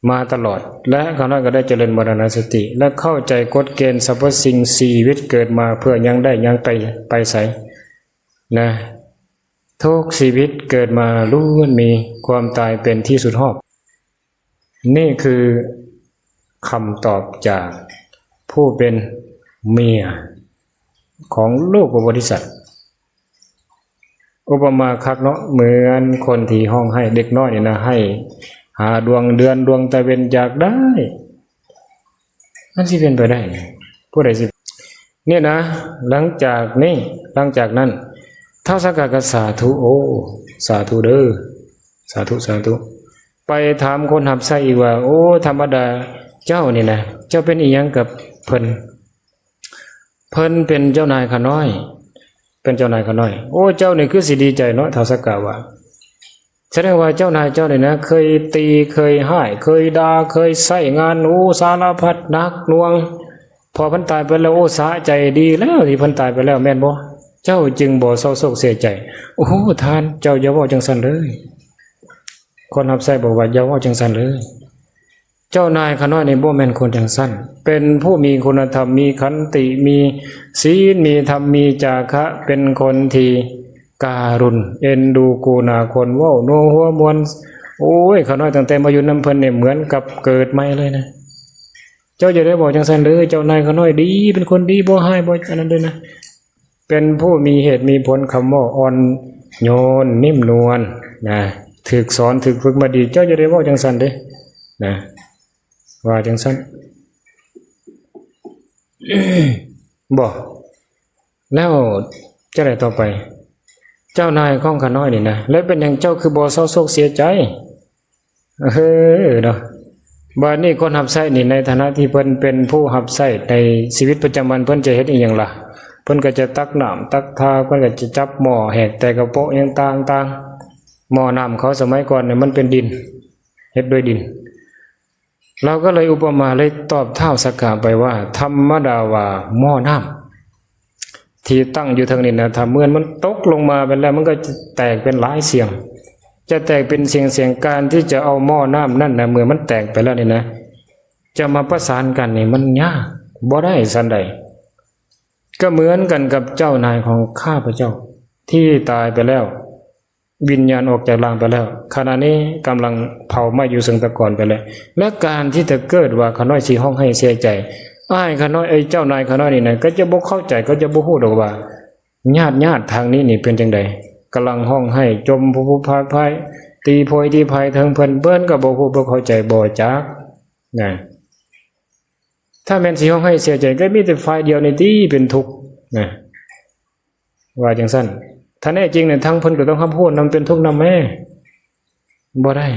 ມາຕະຫຼອດ, ແລະຂ້ານ້ອຍກໍໄດ້ຈະເລີນມະລະນະສະຕິ ແລະເຂົ້າໃຈກົດເກນສັບພະສິ່ງ ຊີວິດເກີດມາເພື່ອຫຍັງ ໄດ້ຫຍັງ ໄປ ໄປໃສນະ. ທຸກຊີວິດເກີດມາລ້ວນມີຄວາມຕາຍເປັນທີ່ສຸດຮອບ. ນີ້ຄືຄຳຕອບຈາກຜູ້ເປັນເມຍຂອງລູກພະໂພທິສັດ. ອຸປະມາຄັກເນາະ, ເໝືອນຄົນທີ່ຮ້ອງໄຫ້ເດັກນ້ອຍນີ້ນະ, ໄຫ້ຫາດວງເດືອນດວງຕາເວັນຢາກໄດ້. ມັນຊິເປັນໄປໄດ້ ຜູ້ໃດຊິ ນີ້ນະ. ຫຼັງຈາກນີ້ ຫຼັງຈາກນັ້ນ ທ້າວສັກກະກໍສາທຸ, ໂອ້ ສາທຸເດີ້ ສາທຸ ສາທຸ. ໄປຖາມຄົນຮັບໃຊ້ອີກວ່າ ໂອ້ ທຳມະດາເຈົ້ານີ້ນະ ເຈົ້າເປັນອີ່ຫຍັງກັບເພິ່ນ? ເພິ່ນເປັນເຈົ້ານາຍຂ້ານ້ອຍ, ເປັນເຈົ້ານາຍຂ້ານ້ອຍ. ໂອ້ ເຈົ້ານີ້ຄືຊິດີໃຈເນາະ, ທ້າວສັກກະວ່າ ສະແດງວ່າເຈົ້ານາຍເຈົ້ານີ້ນະ ເຄີຍຕີ ເຄີຍຮ້າຍ ເຄີຍດ່າ ເຄີຍໃຊ້ງານ ໂອ້ ສາລະພັດໜັກໜ່ວງ. ພໍເພິ່ນຕາຍໄປແລ້ວ ໂອ້ ສະໃຈດີແລ້ວທີ່ເພິ່ນຕາຍໄປແລ້ວ ແມ່ນບໍ່? ເຈົ້າຈຶ່ງບໍ່ເສົ້າໂສກເສຍໃຈ. ໂອ້ ທ່ານ ເຈົ້າຢ່າເວົ້າຈັ່ງຊັ້ນເລີຍ. ຄົນຮັບໃຊ້ບອກວ່າ ຢ່າເວົ້າຈັ່ງຊັ້ນເລີຍ. ເຈົ້ານາຍຂ້ານ້ອຍນີ້ບໍ່ແມ່ນຄົນຈັ່ງຊັ້ນ, ເປັນຜູ້ມີຄຸນນະທຳ, ມີຂັນຕິ, ມີສີນ, ມີທຳ, ມີຈາຄະ, ເປັນຄົນທີ່ກະລຸນ, ເອັນດູ, ກະລຸນາຄົນ, ເວົ້ານົວຫົວມ່ວນ. ໂອ້ຍ ຂ້ານ້ອຍຕັ້ງແຕ່ມາຢູ່ນຳເພິ່ນນີ້ ເໝືອນກັບເກີດໃໝ່ເລີຍນະ. ເຈົ້າຢ່າໄດ້ເວົ້າຈັ່ງຊັ້ນເດີ, ເຈົ້ານາຍຂ້ານ້ອຍດີ, ເປັນຄົນດີ, ບໍ່ຮ້າຍ, ບໍ່ອັນນັ້ນເດີນະ. ເປັນຜູ້ມີເຫດມີຜົນ, ຄຳເວົ້າອ່ອນໂຍນ, ນຸ້ມນວນນະ, ຖືກສອນ, ຖືກຝຶກມາດີ. ເຈົ້າຢ່າໄດ້ເວົ້າຈັ່ງຊັ້ນເດ້ນະ, ວ່າຈັ່ງຊັ້ນບໍ? ແລ້ວຈັ່ງໃດຕໍ່ໄປ? ເຈົ້ານາຍຂອງຂ້ານ້ອຍນີ້ນະ, ແລ້ວເປັນຫຍັງເຈົ້າຄືບໍ່ເສົ້າໂສກເສຍໃຈ? ເອີເນາະ, ບາດນີ້ຄົນຮັບໃຊ້ນີ້ ໃນຖານະທີ່ເພິ່ນເປັນຜູ້ຮັບໃຊ້ໃນຊີວິດປະຈຳວັນ ເພິ່ນຈະເຮັດອີ່ຫຍັງລະ? ເພິ່ນກໍຈະຕັກນ້ຳຕັກທ່າ, ເພິ່ນກໍຈະຈັບໝໍ້ແຫກແຕກກະໂປະຫຍັງຕ່າງໆ. ໝໍ້ນ້ຳເຂົາສະໄໝກ່ອນນີ້ມັນເປັນດິນ, ເຮັດດ້ວຍດິນ. ລາວກໍເລີຍອຸປະມາ ເລີຍຕອບທ້າວສັກກະໄປວ່າ ທຳມະດາວ່າໝໍ້ນ້ຳ ທີ່ຕັ້ງຢູ່ເທິງນີ້ນະ, ຖ້າເມື່ອມັນຕົກລົງມາໄປແລ້ວ ມັນກໍຈະແຕກເປັນຫຼາຍສ່ຽງ, ຈະແຕກເປັນສ່ຽງໆ. ການທີ່ຈະເອົາໝໍ້ນ້ຳນັ້ນນະ, ເມື່ອມັນແຕກໄປແລ້ວນີ້ນະ, ຈະມາປະສານກັນນີ້ມັນຍາກ, ບໍ່ໄດ້ສັນໃດ. ກໍເໝືອນກັນກັບເຈົ້ານາຍຂອງຂ້າພະເຈົ້າທີ່ຕາຍໄປແລ້ວ, ວິນຍານອອກຈາກຮ່າງໄປແລ້ວ, ຂະນະນີ້ກຳລັງເຜົາໄໝ້ຢູ່ເຊີງຕະກອນໄປແລ້ວ. ແລະ ການທີ່ຈະເກີດວ່າຂ້ານ້ອຍຊິຮ້ອງໄຫ້ເສຍໃຈ, ອ້າຍຂ້ານ້ອຍ, ເອີຍ, ເຈົ້ານາຍຂ້ານ້ອຍນີ້ນະ ກໍຈະບໍ່ເຂົ້າໃຈ, ກໍຈະບໍ່ຮູ້ດອກວ່າຍາດໆທາງນີ້ນີ້ເປັນຈັ່ງໃດ, ກຳລັງຮ້ອງໄຫ້ຈົມຜູ້ພາກພາຍ, ຕີໂພຍຕີພາຍເຖິງເພິ່ນ, ເພິ່ນກໍບໍ່ຮູ້ບໍ່ເຂົ້າໃຈບໍ່ຈັກນະ. ຖ້າແມ່ນຊິຮ້ອງໄຫ້ເສຍໃຈ ກໍມີແຕ່ຝ່າຍດຽວນີ້ຕິເປັນທຸກນະ. ວ່າຈັ່ງຊັ້ນ, ຖ້າແນ່ຈິງນີ້ ທັງເພິ່ນກໍຕ້ອງຮັບຮູ້ນຳ ເປັນທຸກນຳແມ້. ບໍ່ໄດ້,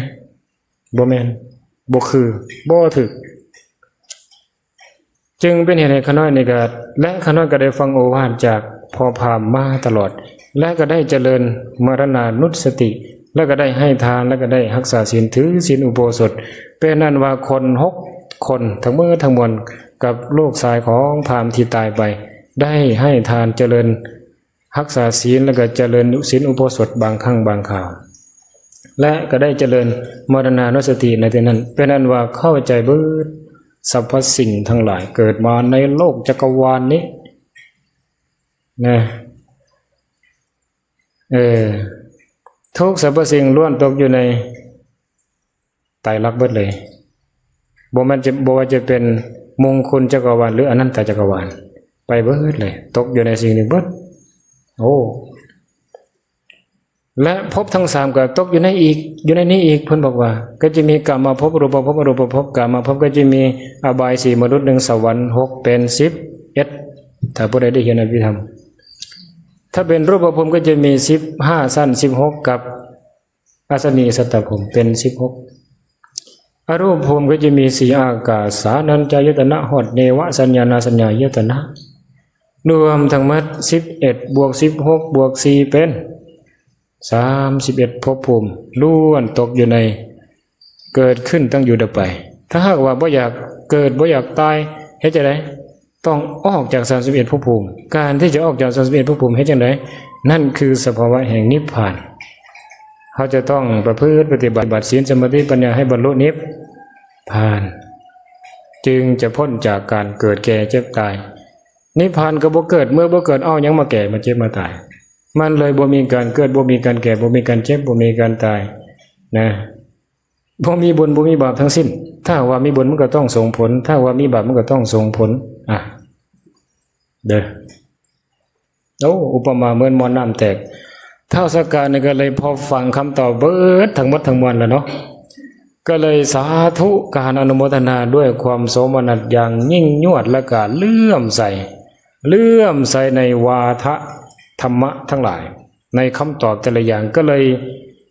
ບໍ່ແມ່ນ, ບໍ່ຄື, ບໍ່ຖືກ. ຈຶ່ງເປັນເຫດໃຫ້ຂ້ານ້ອຍນີ້ກໍ ແລະ ຂ້ານ້ອຍກໍໄດ້ຟັງໂອວາດຈາກພໍ່ພາມມາຕະຫຼອດ ແລະ ກໍໄດ້ຈະເລີນມະລະນານຸສະຕິ ແລະ ກໍໄດ້ໃຫ້ທານ ແລະ ກໍໄດ້ຮັກສາສິນ ຖືສິນອຸໂບສົດ. ເປັນອັນວ່າຄົນຫົກຄົນທັງໝົດທັງມວນ ກັບລູກຊາຍຂອງພາມທີ່ຕາຍໄປ ໄດ້ໃຫ້ທານ ຈະເລີນ ຮັກສາສິນ ແລະ ກໍຈະເລີນສິນອຸໂບສົດບາງຄັ້ງບາງຄາວ ແລະ ກໍໄດ້ຈະເລີນມະລະນານຸສະຕິໃນທີ່ນັ້ນ. ເປັນອັນວ່າເຂົ້າໃຈເບິດສັບພະສິ່ງທັງຫຼາຍເກີດມາໃນໂລກຈັກກະວານນີ້ນະ ເອີ ທຸກສັບພະສິ່ງລ້ວນຕົກຢູ່ໃນ ຕາຍລັກເບິດເລີຍ. ບໍ່ແມ່ນຈະ ບໍ່ວ່າຈະເປັນມົງຄຸນຈັກກະວານ ຫຼື ອະນັນຕະຈັກກະວານ ໄປເບິດເລີຍ ຕົກຢູ່ໃນສິ່ງນີ້ເບິດ. ໂອ້ ແລະ ພົບທັງສາມກໍຕົກຢູ່ໃນອີກ ຢູ່ໃນນີ້ອີກ. ເພິ່ນບອກວ່າ ກໍຈະມີກາມະພົບ, ຮູບະພົບ, ອະຮູບະພົບ. ກາມະພົບກໍຈະມີອະບາຍສີ່ມະນຸດໜຶ່ງ, ສະຫວັນຫົກ ເປັນສິບເອັດ ຖ້າຜູ້ໃດໄດ້ຮຽນອະພິທຳ. ຖ້າເປັນຮູບະພົມກໍຈະມີສິບຫ້າຊັ້ນ, ສິບຫົກ ກັບ ອາສະນີສັດຕະພົມເປັນສິບຫົກ. ອະຮູບພົມກໍຈະມີສີ່ ອາກາສານັນຈາຍະຕະນະ ຮອດເນວະສັນຍານາສັນຍາຍະຕະນະ ລວມທັງໝົດສິບເອັດ ບວກສິບຫົກ ບວກສີ່ ເປັນສາມສິບເອັດ ພົບພູມລ້ວນຕົກຢູ່ໃນ ເກີດຂຶ້ນຕັ້ງຢູ່ດັບໄປ. ຖ້າຫາກວ່າບໍ່ຢາກເກີດ ບໍ່ຢາກຕາຍ ເຮັດຈັ່ງໃດ? ຕ້ອງອອກຈາກສາມສິບເອັດພົບພູມ. ການທີ່ຈະອອກຈາກສາມສິບເອັດພົບພູມເຮັດຈັ່ງໃດ? ນັ້ນຄືສະພາວະແຫ່ງນິບພານ. ເຮົາຈະຕ້ອງປະພຶດປະຕິບັດສິນ ສະມາທິ ປັນຍາ ໃຫ້ບັນລຸນິບພານ ຈຶ່ງຈະພົ້ນຈາກການເກີດແກ່ເຈັບຕາຍ. ນິບພານກໍບໍ່ເກີດ ເມື່ອບໍ່ເກີດ ເອົາຫຍັງມາແກ່ມາເຈັບມາຕາຍ? ມັນເລີຍບໍ່ມີການເກີດ ບໍ່ມີການແກ່ ບໍ່ມີການເຈັບ ບໍ່ມີການຕາຍນະ. ບໍ່ມີບຸນບໍ່ມີບາບທັງສິ້ນ. ຖ້າຫາກວ່າມີບຸນມັນກໍຕ້ອງສົ່ງຜົນ, ຖ້າຫາກວ່າມີບາບມັນກໍຕ້ອງສົ່ງຜົນ. ອ່ະ ເດີ. ໂອ້ ອຸປະມາເໝືອນໝໍ້ນ້ຳແຕກ. ທ້າວສັກກະນີ້ກໍເລີຍພໍຟັງຄຳຕອບເບິດທັງໝົດທັງມວນແລ້ວເນາະ, ກໍເລີຍສາທຸການອະນຸໂມທະນາດ້ວຍຄວາມໂສມະນັດຢ່າງຍິ່ງຍວດ ແລະກະເຫຼື້ອມໃສ, ເຫຼື້ອມໃສໃນວາທະທຳມະທັງຫຼາຍ. ໃນຄຳຕອບແຕ່ລະຢ່າງ ກໍເລີຍ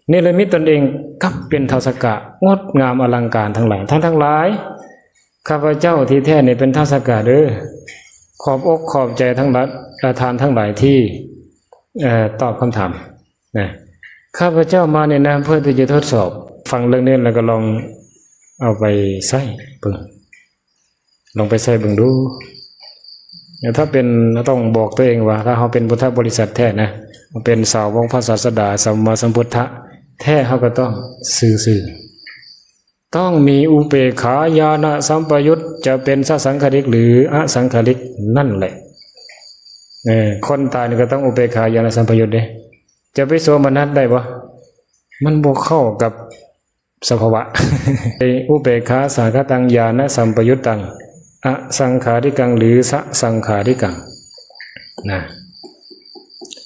ເນລະມິດຕົນເອງກັບເປັນທ້າວສັກກະ ງົດງາມອະລັງການທັງຫຼາຍ. ທ່ານທັງຫຼາຍ, ຂ້າພະເຈົ້າທີ່ແທ້ນີ້ເປັນທ້າວສັກກະເດີ. ຂອບອົກຂອບໃຈທັງຫຼາຍ ທ່ານທັງຫຼາຍທີ່ ເອີ ຕອບຄຳຖາມນະ. ຂ້າພະເຈົ້າມານີ້ນະ ເພື່ອທີ່ຈະທົດສອບ. ຟັງເລື່ອງນີ້ແລ້ວກໍລອງເອົາໄປໃຊ້ເບິ່ງ. ລອງໄປໃຊ້ເບິ່ງດູ. ແລ້ວຖ້າເປັນ ເຮົາຕ້ອງບອກຕົວເອງວ່າ ຖ້າເຮົາເປັນພຸດທະບໍລິສັດແທ້ນະ, ເປັນສາວົກພະສາສະດາສຳມາສຳພຸດທະແທ້, ເຮົາກໍຕ້ອງຊື່ຊື່. ຕ້ອງມີອຸເປກຂາຍານະສຳປະຍຸດ, ຈະເປັນສະສັງຄາລິກ ຫຼື ອະສັງຄາລິກນັ້ນແຫຼະ. ເອີ ຄົນຕາຍນີ້ກໍຕ້ອງອຸເປກຂາຍານະສຳປະຍຸດເດ້. ຈະໄປໂສມະນັດໄດ້ບໍ່? ມັນບໍ່ເຂົ້າກັບ ສະພາວະ. ອຸເປກຂາສະຫະກະຕັງຍານະສຳປະຍຸດຕັງ ອະສັງຂາລິກັງ ຫຼື ສະສັງຂາລິກັງນະ.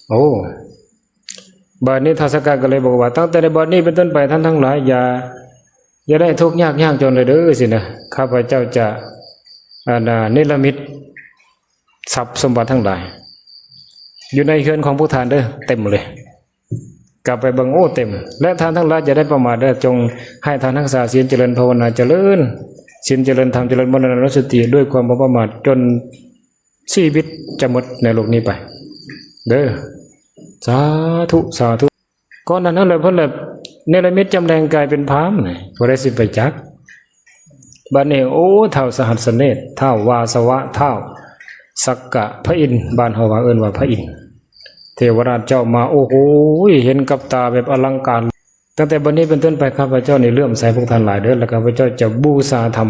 ໂອ້ ບາດນີ້ທ້າວສັກກະກໍເລີຍບອກວ່າ ຕັ້ງແຕ່ໃນບັດນີ້ເປັນຕົ້ນໄປ ທ່ານທັງຫຼາຍ ຢ່າ ຢ່າໄດ້ທຸກຍາກຍາກຈົນເລີຍເດີ ຊີ້ນະ. ຂ້າພະເຈົ້າຈະ ອັນນະ ເນລະມິດ ຊັບສົມບັດທັງຫຼາຍ ຢູ່ໃນເຮືອນຂອງພວກທ່ານເດີ ເຕັມເລີຍ. ກັບໄປເບິ່ງ ໂອ້ ເຕັມ. ແລະ ທ່ານທັງຫຼາຍຢ່າໄດ້ປະໝາດເດີ, ຈົ່ງໃຫ້ທ່ານຮັກສາສິນ, ຈະເລີນພາວະນາ, ຈະເລີນສິນ, ຈະເລີນທຳ, ຈະເລີນມໍລະນານຸສະຕິດ້ວຍຄວາມບໍ່ປະໝາດ ຈົນຊີວິດຈະໝົດໃນໂລກນີ້ໄປເດີ. ສາທຸ ສາທຸ. ກ່ອນໜ້ານັ້ນແຫຼະ ເພິ່ນລະເນລະມິດຈຳແລງກາຍເປັນພາມ, ຜູ້ໃດຊິໄປຈັກ. ບັດນີ້ ໂອ້ ທ້າວສະຫັດສະເນດ, ທ້າວວາສະວະ, ທ້າວສັກກະພະອິນ, ບ້ານເຮົາວ່າ ເອີ້ນວ່າພະອິນ, ເທວະລາດເຈົ້າມາ, ໂອ້ໂຫ ເຫັນກັບຕາແບບອະລັງການ. ຕັ້ງແຕ່ບັດນີ້ເປັນຕົ້ນໄປ ຂ້າພະເຈົ້ານີ້ເຫຼື້ອມໃສພວກທ່ານຫຼາຍເດີ, ແລະ ຂ້າພະເຈົ້າຈະບູຊາທຳ,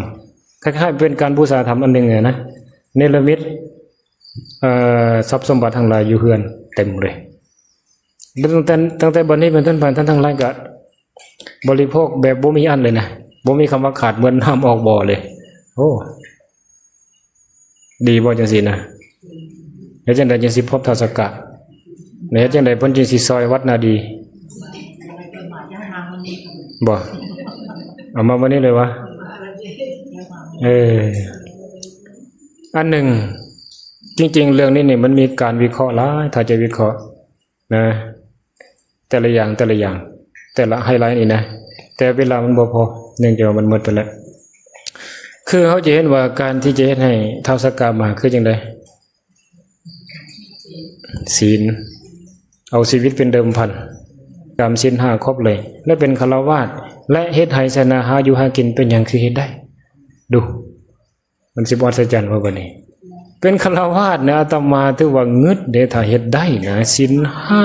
ຄ້າຍໆເປັນການບູຊາທຳອັນໜຶ່ງນະ, ເນລະມິດ ເອີ ຊັບສົມບັດທັງຫຼາຍຢູ່ເຮືອນເຕັມເລີຍ. ແລະ ຕັ້ງແຕ່ ຕັ້ງແຕ່ບັດນີ້ເປັນຕົ້ນໄປ ທ່ານທັງຫຼາຍກະບໍລິໂພກແບບບໍ່ມີອັນເລີຍນະ, ບໍ່ມີຄຳວ່າຂາດ ເໝືອນນ້ຳອອກບໍ່ເລີຍ. ໂອ້ ດີບໍ່ຈັ່ງຊີ້ນະ? ເຮັດຈັ່ງໃດຈຶ່ງຊິພົບທ້າວສັກກະ? ແລະ ເຮັດຈັ່ງໃດເພິ່ນຈຶ່ງຊິຊ່ອຍວັດນາດີ? ບໍ່ ເອົາມາວັນນີ້ເລີຍວະ? ເອີ ອັນໜຶ່ງ ຈິງໆ ເລື່ອງນີ້ນີ້ມັນມີການວິເຄາະຫຼາຍ, ຖ້າຈະວິເຄາະນະ ແຕ່ລະຢ່າງ ແຕ່ລະຢ່າງ ແຕ່ລະໄຮໄລນີ້ນະ, ແຕ່ເວລາມັນບໍ່ພໍ ເນື່ອງຈາກວ່າມັນໝົດໄປແລ້ວ. ຄ ຄືເຮົາຈະເຫັນວ່າການທີ່ຈະເຮັດໃຫ້ທ້າວສັກກະມາຄືຈັ່ງໃດ? ສິນ ເອົາຊີວິດເປັນເດີມພັນ ກາມສິນຫ້າຄົບເລີຍ ແລະ ເປັນຄາລະວາດ ແລະ ເຮັດໄຮ່ໄຖນາ ຫາຢູ່ຫາກິນ ເປັນຫຍັງຄືເຮັດໄດ້? ດູ ມັນຊິບໍ່ອັດສະຈັນບໍ່ບັດນີ້? ເປັນຄາລະວາດນະ ອາດຕະມາຖືວ່າງຶດເດ້ ຖ້າເຮັດໄດ້ນະ ສິນຫ້າ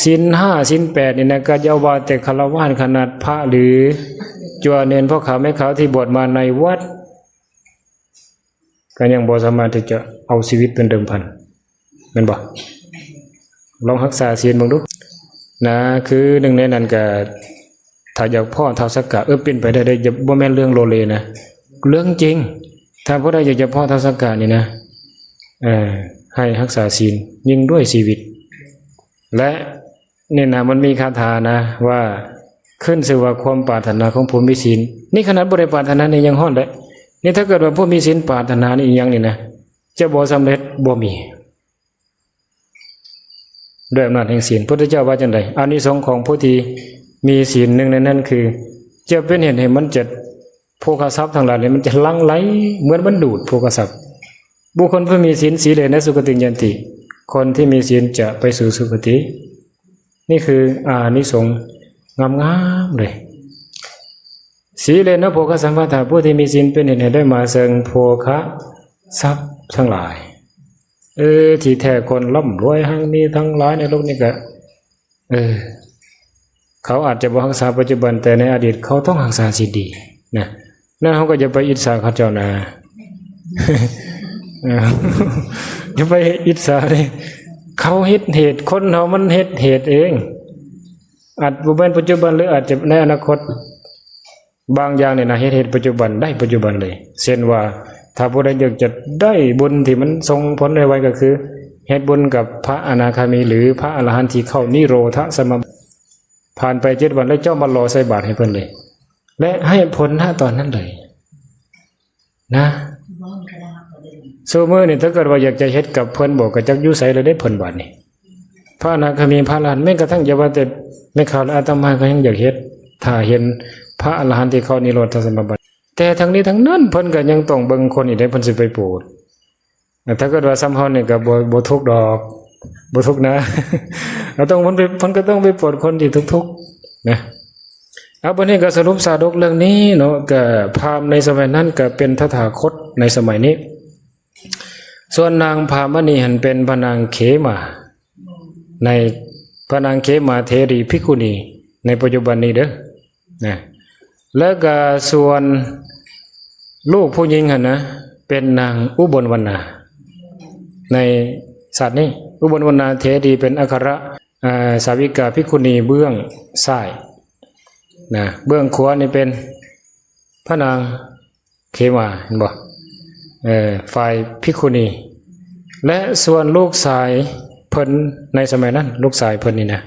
ສິນຫ້າ ສິນແປດນີ້ນະ ກໍຢ່າວ່າແຕ່ຄາລະວາດ ຂະໜາດພະ ຫຼື ຈົວເນນ ພໍ່ຂາວແມ່ຂາວທີ່ບວດມາໃນວັດ ກໍຍັງບໍ່ສາມາດທີ່ຈະເອົາຊີວິດເປັນເດີມພັນ ແມ່ນບໍ່? ລອງຮັກສາສິນເບິ່ງດູນະ ຄືໜຶ່ງໃນນັ້ນກໍ ຖ້າຢາກພໍ້ທ້າວສັກກະ ເອີ ເປັນໄປໄດ້ເດ້ ບໍ່ແມ່ນເລື່ອງໂລເລນະ ເລື່ອງຈິງ. ຖ້າຜູ້ໃດຢາກຈະພໍ້ທ້າວສັກກະນີ້ນະ ເອີ ໃຫ້ຮັກສາສິນ ຍິ່ງດ້ວຍຊີວິດ ແລະ ນີ້ນະ ມັນມີຄາຖານະວ່າ ຂຶ້ນຊື່ວ່າຄວາມປາດຖະໜາຂອງຜູ້ມີສິນ ນີ້ຂະໜາດບໍ່ໄດ້ປາດຖະໜານີ້ຍັງຮ້ອນເດ້. ນີ້ຖ້າເກີດວ່າຜູ້ມີສິນປາດຖະໜານີ້ອີ່ຫຍັງນີ້ນະ ຈະບໍ່ສຳເລັດ ບໍ່ມີ ດ້ວຍອຳນາດແຫ່ງສິນ. ພຸດທະເຈົ້າວ່າຈັ່ງໃດ? ອານິສົງຂອງຜູ້ທີ່ມີສິນ ໜຶ່ງໃນນັ້ນຄື ຈະເປັນເຫດໃຫ້ມັນຈະ ໂພຄະຊັບທັງຫຼາຍນີ້ມັນຈະຫຼັ່ງໄຫຼເໝືອນມັນດູດໂພຄະຊັບ. ບຸກຄົນຜູ້ມີສິນ ສີເລນະສຸຄະຕິງຍັນຕິ ຄົນທີ່ມີສິນຈະໄປສູ່ສຸຄະຕິ. ນີ້ຄືອານິສົງງາມໆເລີຍ. ສີເລນະໂພຄະສັມປະທາ ຜູ້ທີ່ມີສິນເປັນເຫດໃຫ້ໄດ້ມາເຊິ່ງໂພຄະຊັບທັງຫຼາຍ. ເອີ ທີ່ແທ້ຄົນລ່ຳລວຍຮັ່ງມີທັງຫຼາຍໃນໂລກນີ້ກະ ເອີ ເຂົາອາດຈະບໍ່ຮັກສາປັດຈຸບັນ ແຕ່ໃນອະດີດເຂົາຕ້ອງຮັກສາສິນດີນະ. ນັ້ນເຮົາກໍຢ່າໄປອິດສາເຂົາເຈົ້ານະ ຢ່າໄປອິດສາເດ້. ເຂົາເຮັດເຫດ ຄົນເຮົາມັນເຮັດເຫດເອງ ອາດບໍ່ແມ່ນປັດຈຸບັນ ຫຼື ອາດຈະໃນອະນາຄົດ. ບາງຢ່າງນີ້ນະ ເຮັດ ເຮັດປັດຈຸບັນ ໄດ້ປັດຈຸບັນເລີຍ. ເຊັ່ນວ່າ ຖ້າຜູ້ໃດຢາກຈະໄດ້ບຸນທີ່ມັນສົ່ງຜົນໄວໆ ກໍຄືເຮັດບຸນກັບພະອະນາຄາມີ ຫຼື ພະອະລະຫັນທີ່ເຂົ້ານິໂຣທະສະມາ ຜ່ານໄປເຈັດວັນ ແລ້ວເຈົ້າມາຫຼໍ່ໃສ່ບາດໃຫ້ເພິ່ນເລີຍ ແລະ ໃຫ້ຜົນນະຕອນນັ້ນເລີຍນະ. ຊຸມື້ນີ້ ຖ້າເກີດວ່າຢາກຈະເຮັດກັບເພິ່ນບໍ ກໍຈັກຢູ່ໃສແລ້ວເດ້ເພິ່ນບາດນີ້. ພະອະນາຄາມີ ພະອະລະຫັນ ແມ່ນກະທັ່ງຢ່າວ່າແຕ່ແມ່ຂາວ ແລະ ອາດຕະມາກໍຍັງຢາກເຮັດ ຖ້າເຫັນພະອະລະຫັນທີ່ເຂົ້ານິໂຣທະສະມາບັນ. ແຕ່ທັງນີ້ທັງນັ້ນ ເພິ່ນກໍຍັງຕ້ອງເບິ່ງຄົນອີກເດ້ ເພິ່ນຊິໄປໂປດ. ຖ້າເກີດວ່າຊ່ຳເຮົານີ້ກໍບໍ່ ບໍ່ທຸກດອກ ບໍ່ທຸກນະ. ກໍຕ້ອງ ເພິ່ນໄປ ເພິ່ນກໍຕ້ອງໄປໂປດຄົນທີ່ທຸກໆນະ. ເອົາ ບັດນີ້ກໍສະຫຼຸບຊາດົກເລື່ອງນີ້ເນາະ ກໍພາມໃນສະໄໝນັ້ນກໍເປັນຕະຖາຄົດໃນສະໄໝນີ້. ສ່ວນນາງພາມະນີຫັ້ນເປັນພະນາງເຂມາ ໃນພະນາງເຂມາເຖຣີພິກຂຸນີໃນປັດຈຸບັນນີ້ເດີນະ. ແລ້ວກະສ່ວນລູກຜູ້ຍິງຫັ້ນນະ ເປັນນາງອຸບົນວັນນາ ໃນຊາດນີ້. ອຸບົນວັນນາເຖຣີເປັນອັກຄະຣະ ອາ ສາວິກາພິກຂຸນີເບື້ອງຊ້າຍນະ, ເບື້ອງຂວານີ້ເປັນພະນາງ ເຂມາ ເຫັນບໍ່? ເອີ ຝ່າຍພິກຂຸນີ ແລະ ສ່ວນລູກຊາຍເພິ່ນໃນສະໄໝນັ້ນ ລູກຊາຍເພິ່ນນີ້ນະ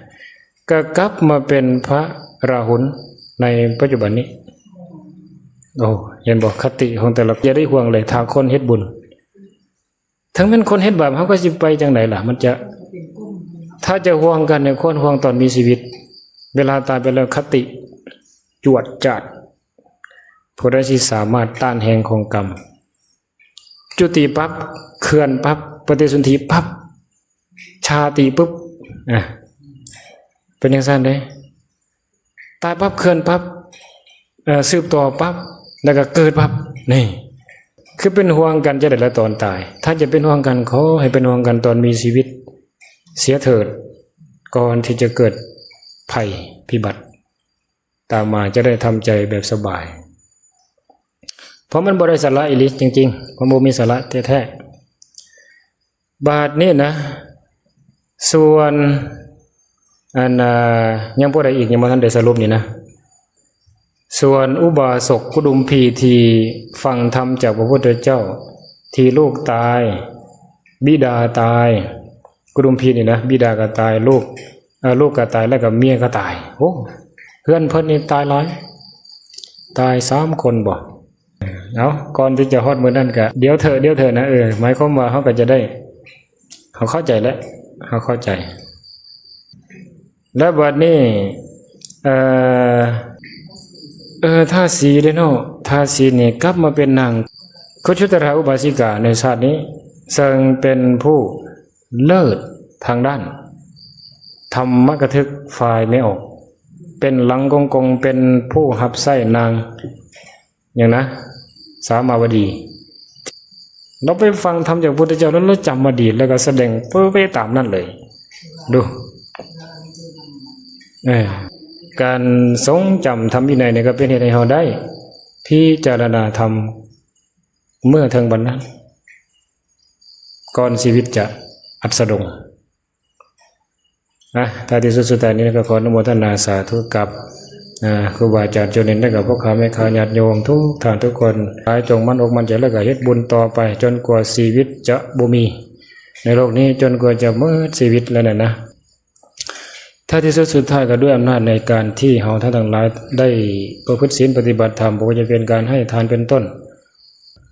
ກໍກັບມາເປັນພະລາຫຸນໃນປັດຈຸບັນນີ້. ໂອ້ ເຫັນບໍ່? ຄະຕິຂອງແຕ່ລະ ຢ່າໄດ້ຫ່ວງເລີຍ ຖ້າຄົນເຮັດບຸນ. ເຖິງແມ່ນຄົນເຮັດບາບ ເຮົາກໍຊິໄປຈັ່ງໃດລະ? ມັນຈະ ຖ້າຈະຫ່ວງກັນນີ້ ຄວນຫ່ວງຕອນມີຊີວິດ ເວລາຕາຍໄປແລ້ວ ຄະຕິຈວດຈາດ. ຜູ້ໃດທີ່ສາມາດຕ້ານແຮງຂອງກຳ ຈຸຕິປັບ ເຄື່ອນປັບ ປະຕິສົນທິປັບ ຊາຕິປຶບ ອາ ເປັນຈັ່ງຊັ້ນເດ້ ຕາຍປັບ ເຄື່ອນປັບ ເອີ ສືບຕໍ່ປັບ ແລ້ວກໍເກີດປັບ. ນີ້ ຄືເປັນຫ່ວງກັນຈັ່ງໃດລະຕອນຕາຍ? ຖ້າຈະເປັນຫ່ວງກັນ ຂໍໃຫ້ເປັນຫ່ວງກັນຕອນມີຊີວິດເສຍເຖີດ ກ່ອນທີ່ຈະເກີດໄພພິບັດ ຕາມມາຈະໄດ້ທຳໃຈແບບສະບາຍ ເພາະມັນບໍ່ໄດ້ສາລະອີ່ຫຼີ ຈິງໆ ມັນບໍ່ມີສາລະແທ້ໆ. ບາດນີ້ນະ ສ່ວນ ອັນ ອາ ຍັງຜູ້ໃດອີກ ຍັງບໍ່ທັນໄດ້ສະຫຼຸບນີ້ນະ? ສ່ວນອຸບາສົກກຸດຸມພີທີ່ຟັງທຳຈາກພະພຸດທະເຈົ້າ ທີ່ລູກຕາຍ ບິດາຕາຍ ກຸດຸມພີນີ້ນະ ບິດາກໍຕາຍ ລູກ ເອີ ລູກກໍຕາຍ ແລ້ວກໍເມຍກໍຕາຍ. ໂອ້ ເຮືອນເພິ່ນນີ້ຕາຍຫຼາຍ ຕາຍສາມຄົນບໍ? ເອົາ ກ່ອນທີ່ຈະຮອດມື້ນັ້ນກະ ດຽວເທີ ດຽວເທີນະ. ເອີ ໝາຍຄວາມວ່າເຮົາກໍຈະໄດ້ ເຮົາເຂົ້າໃຈແລ້ວ ເຮົາເຂົ້າໃຈ. ແລ້ວບັດນີ້ ເອີ ເອີ ທາສີເດ້ເນາະ ທ ທາສີນີ້ກັບມາເປັນນາງຄຸດຊຸຕະຣາອຸບາສິກາໃນຊາດນີ້ ເຊິ່ງເປັນຜູ້ເລີດທາງດ້ານທຳມະກະທຶກຝ່າຍແມ່ອອກ ເປັນຫຼັງກົງໆ ເປັນຜູ້ຮັບໃຊ້ນາງ ຫຍັງນະ ສາມາວະດີ. ລາວໄປຟັງທຳຈາກພຸດທະເຈົ້າ ແລ້ວລາວຈຳມາດີ ແລ້ວກໍສະແດງເປີະເປະຕາມນັ້ນເລີຍ. ດູ ເອີ ການຊົງຈຳທຳວິໄນນີ້ກໍເປັນເຫດໃຫ້ເຮົາໄດ້ພິຈາລະນາທຳເມື່ອເຖິງບັດນັ້ນ ກ່ອນຊີວິດຈະອັດສະດົງ. ນະ ທ້າຍທີ່ສຸດສຸດທ້າຍນີ້ກໍຂໍອະນຸໂມທະນາສາທຸກັບ ອາ ຄູບາອາຈານຈຸລິນ ແລະກໍພໍ່ຄ້າແມ່ຄ້າຍາດໂຍມທຸກທ່ານທຸກຄົນ ໃຫ້ຈົ່ງໝັ້ນອົກໝັ້ນໃຈ ແລະກໍເຮັດບຸນຕໍ່ໄປ ຈົນກວ່າຊີວິດຈະບໍ່ມີໃນໂລກນີ້ ຈົນກວ່າຈະໝົດຊີວິດແລ້ວນັ້ນນະ. ທ້າຍທີ່ສຸດສຸດທ້າຍກໍດ້ວຍອຳນາດໃນການທີ່ເຮົາທ່ານທັງຫຼາຍໄດ້ປະພຶດສິນປະຕິບັດທຳ ບໍ່ວ່າຈະເປັນການໃຫ້ທານເປັນຕົ້ນ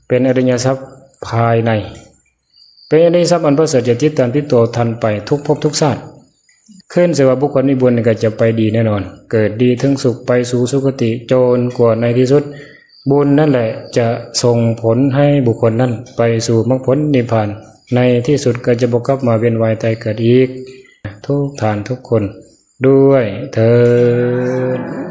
ເປັນອະລິຍະຊັບພາຍໃນ ເປັນອະລິຍະຊັບອັນປະເສີດ ຈະຕິດຕາມຕິດຕົວທ່ານໄປທຸກພົບທຸກຊາດ. ຂຶ້ນຊື່ວ່າບຸກຄົນມີບຸນກໍຈະໄປດີແນ່ນອນ ເກີດດີເຖິງສຸກ ໄປສູ່ສຸຄະຕິ ຈົນກວ່າໃນທີ່ສຸດ ບຸນນັ້ນແຫຼະຈະສົ່ງຜົນໃຫ້ບຸກຄົນນັ້ນໄປສູ່ມັກຜົນນິບພານ ໃນທີ່ສຸດກໍຈະບໍ່ກັບມາວຽນວ່າຍຕາຍເກີດອີກ ທຸກທ່ານທຸກຄົນດ້ວຍເທີ້ນ.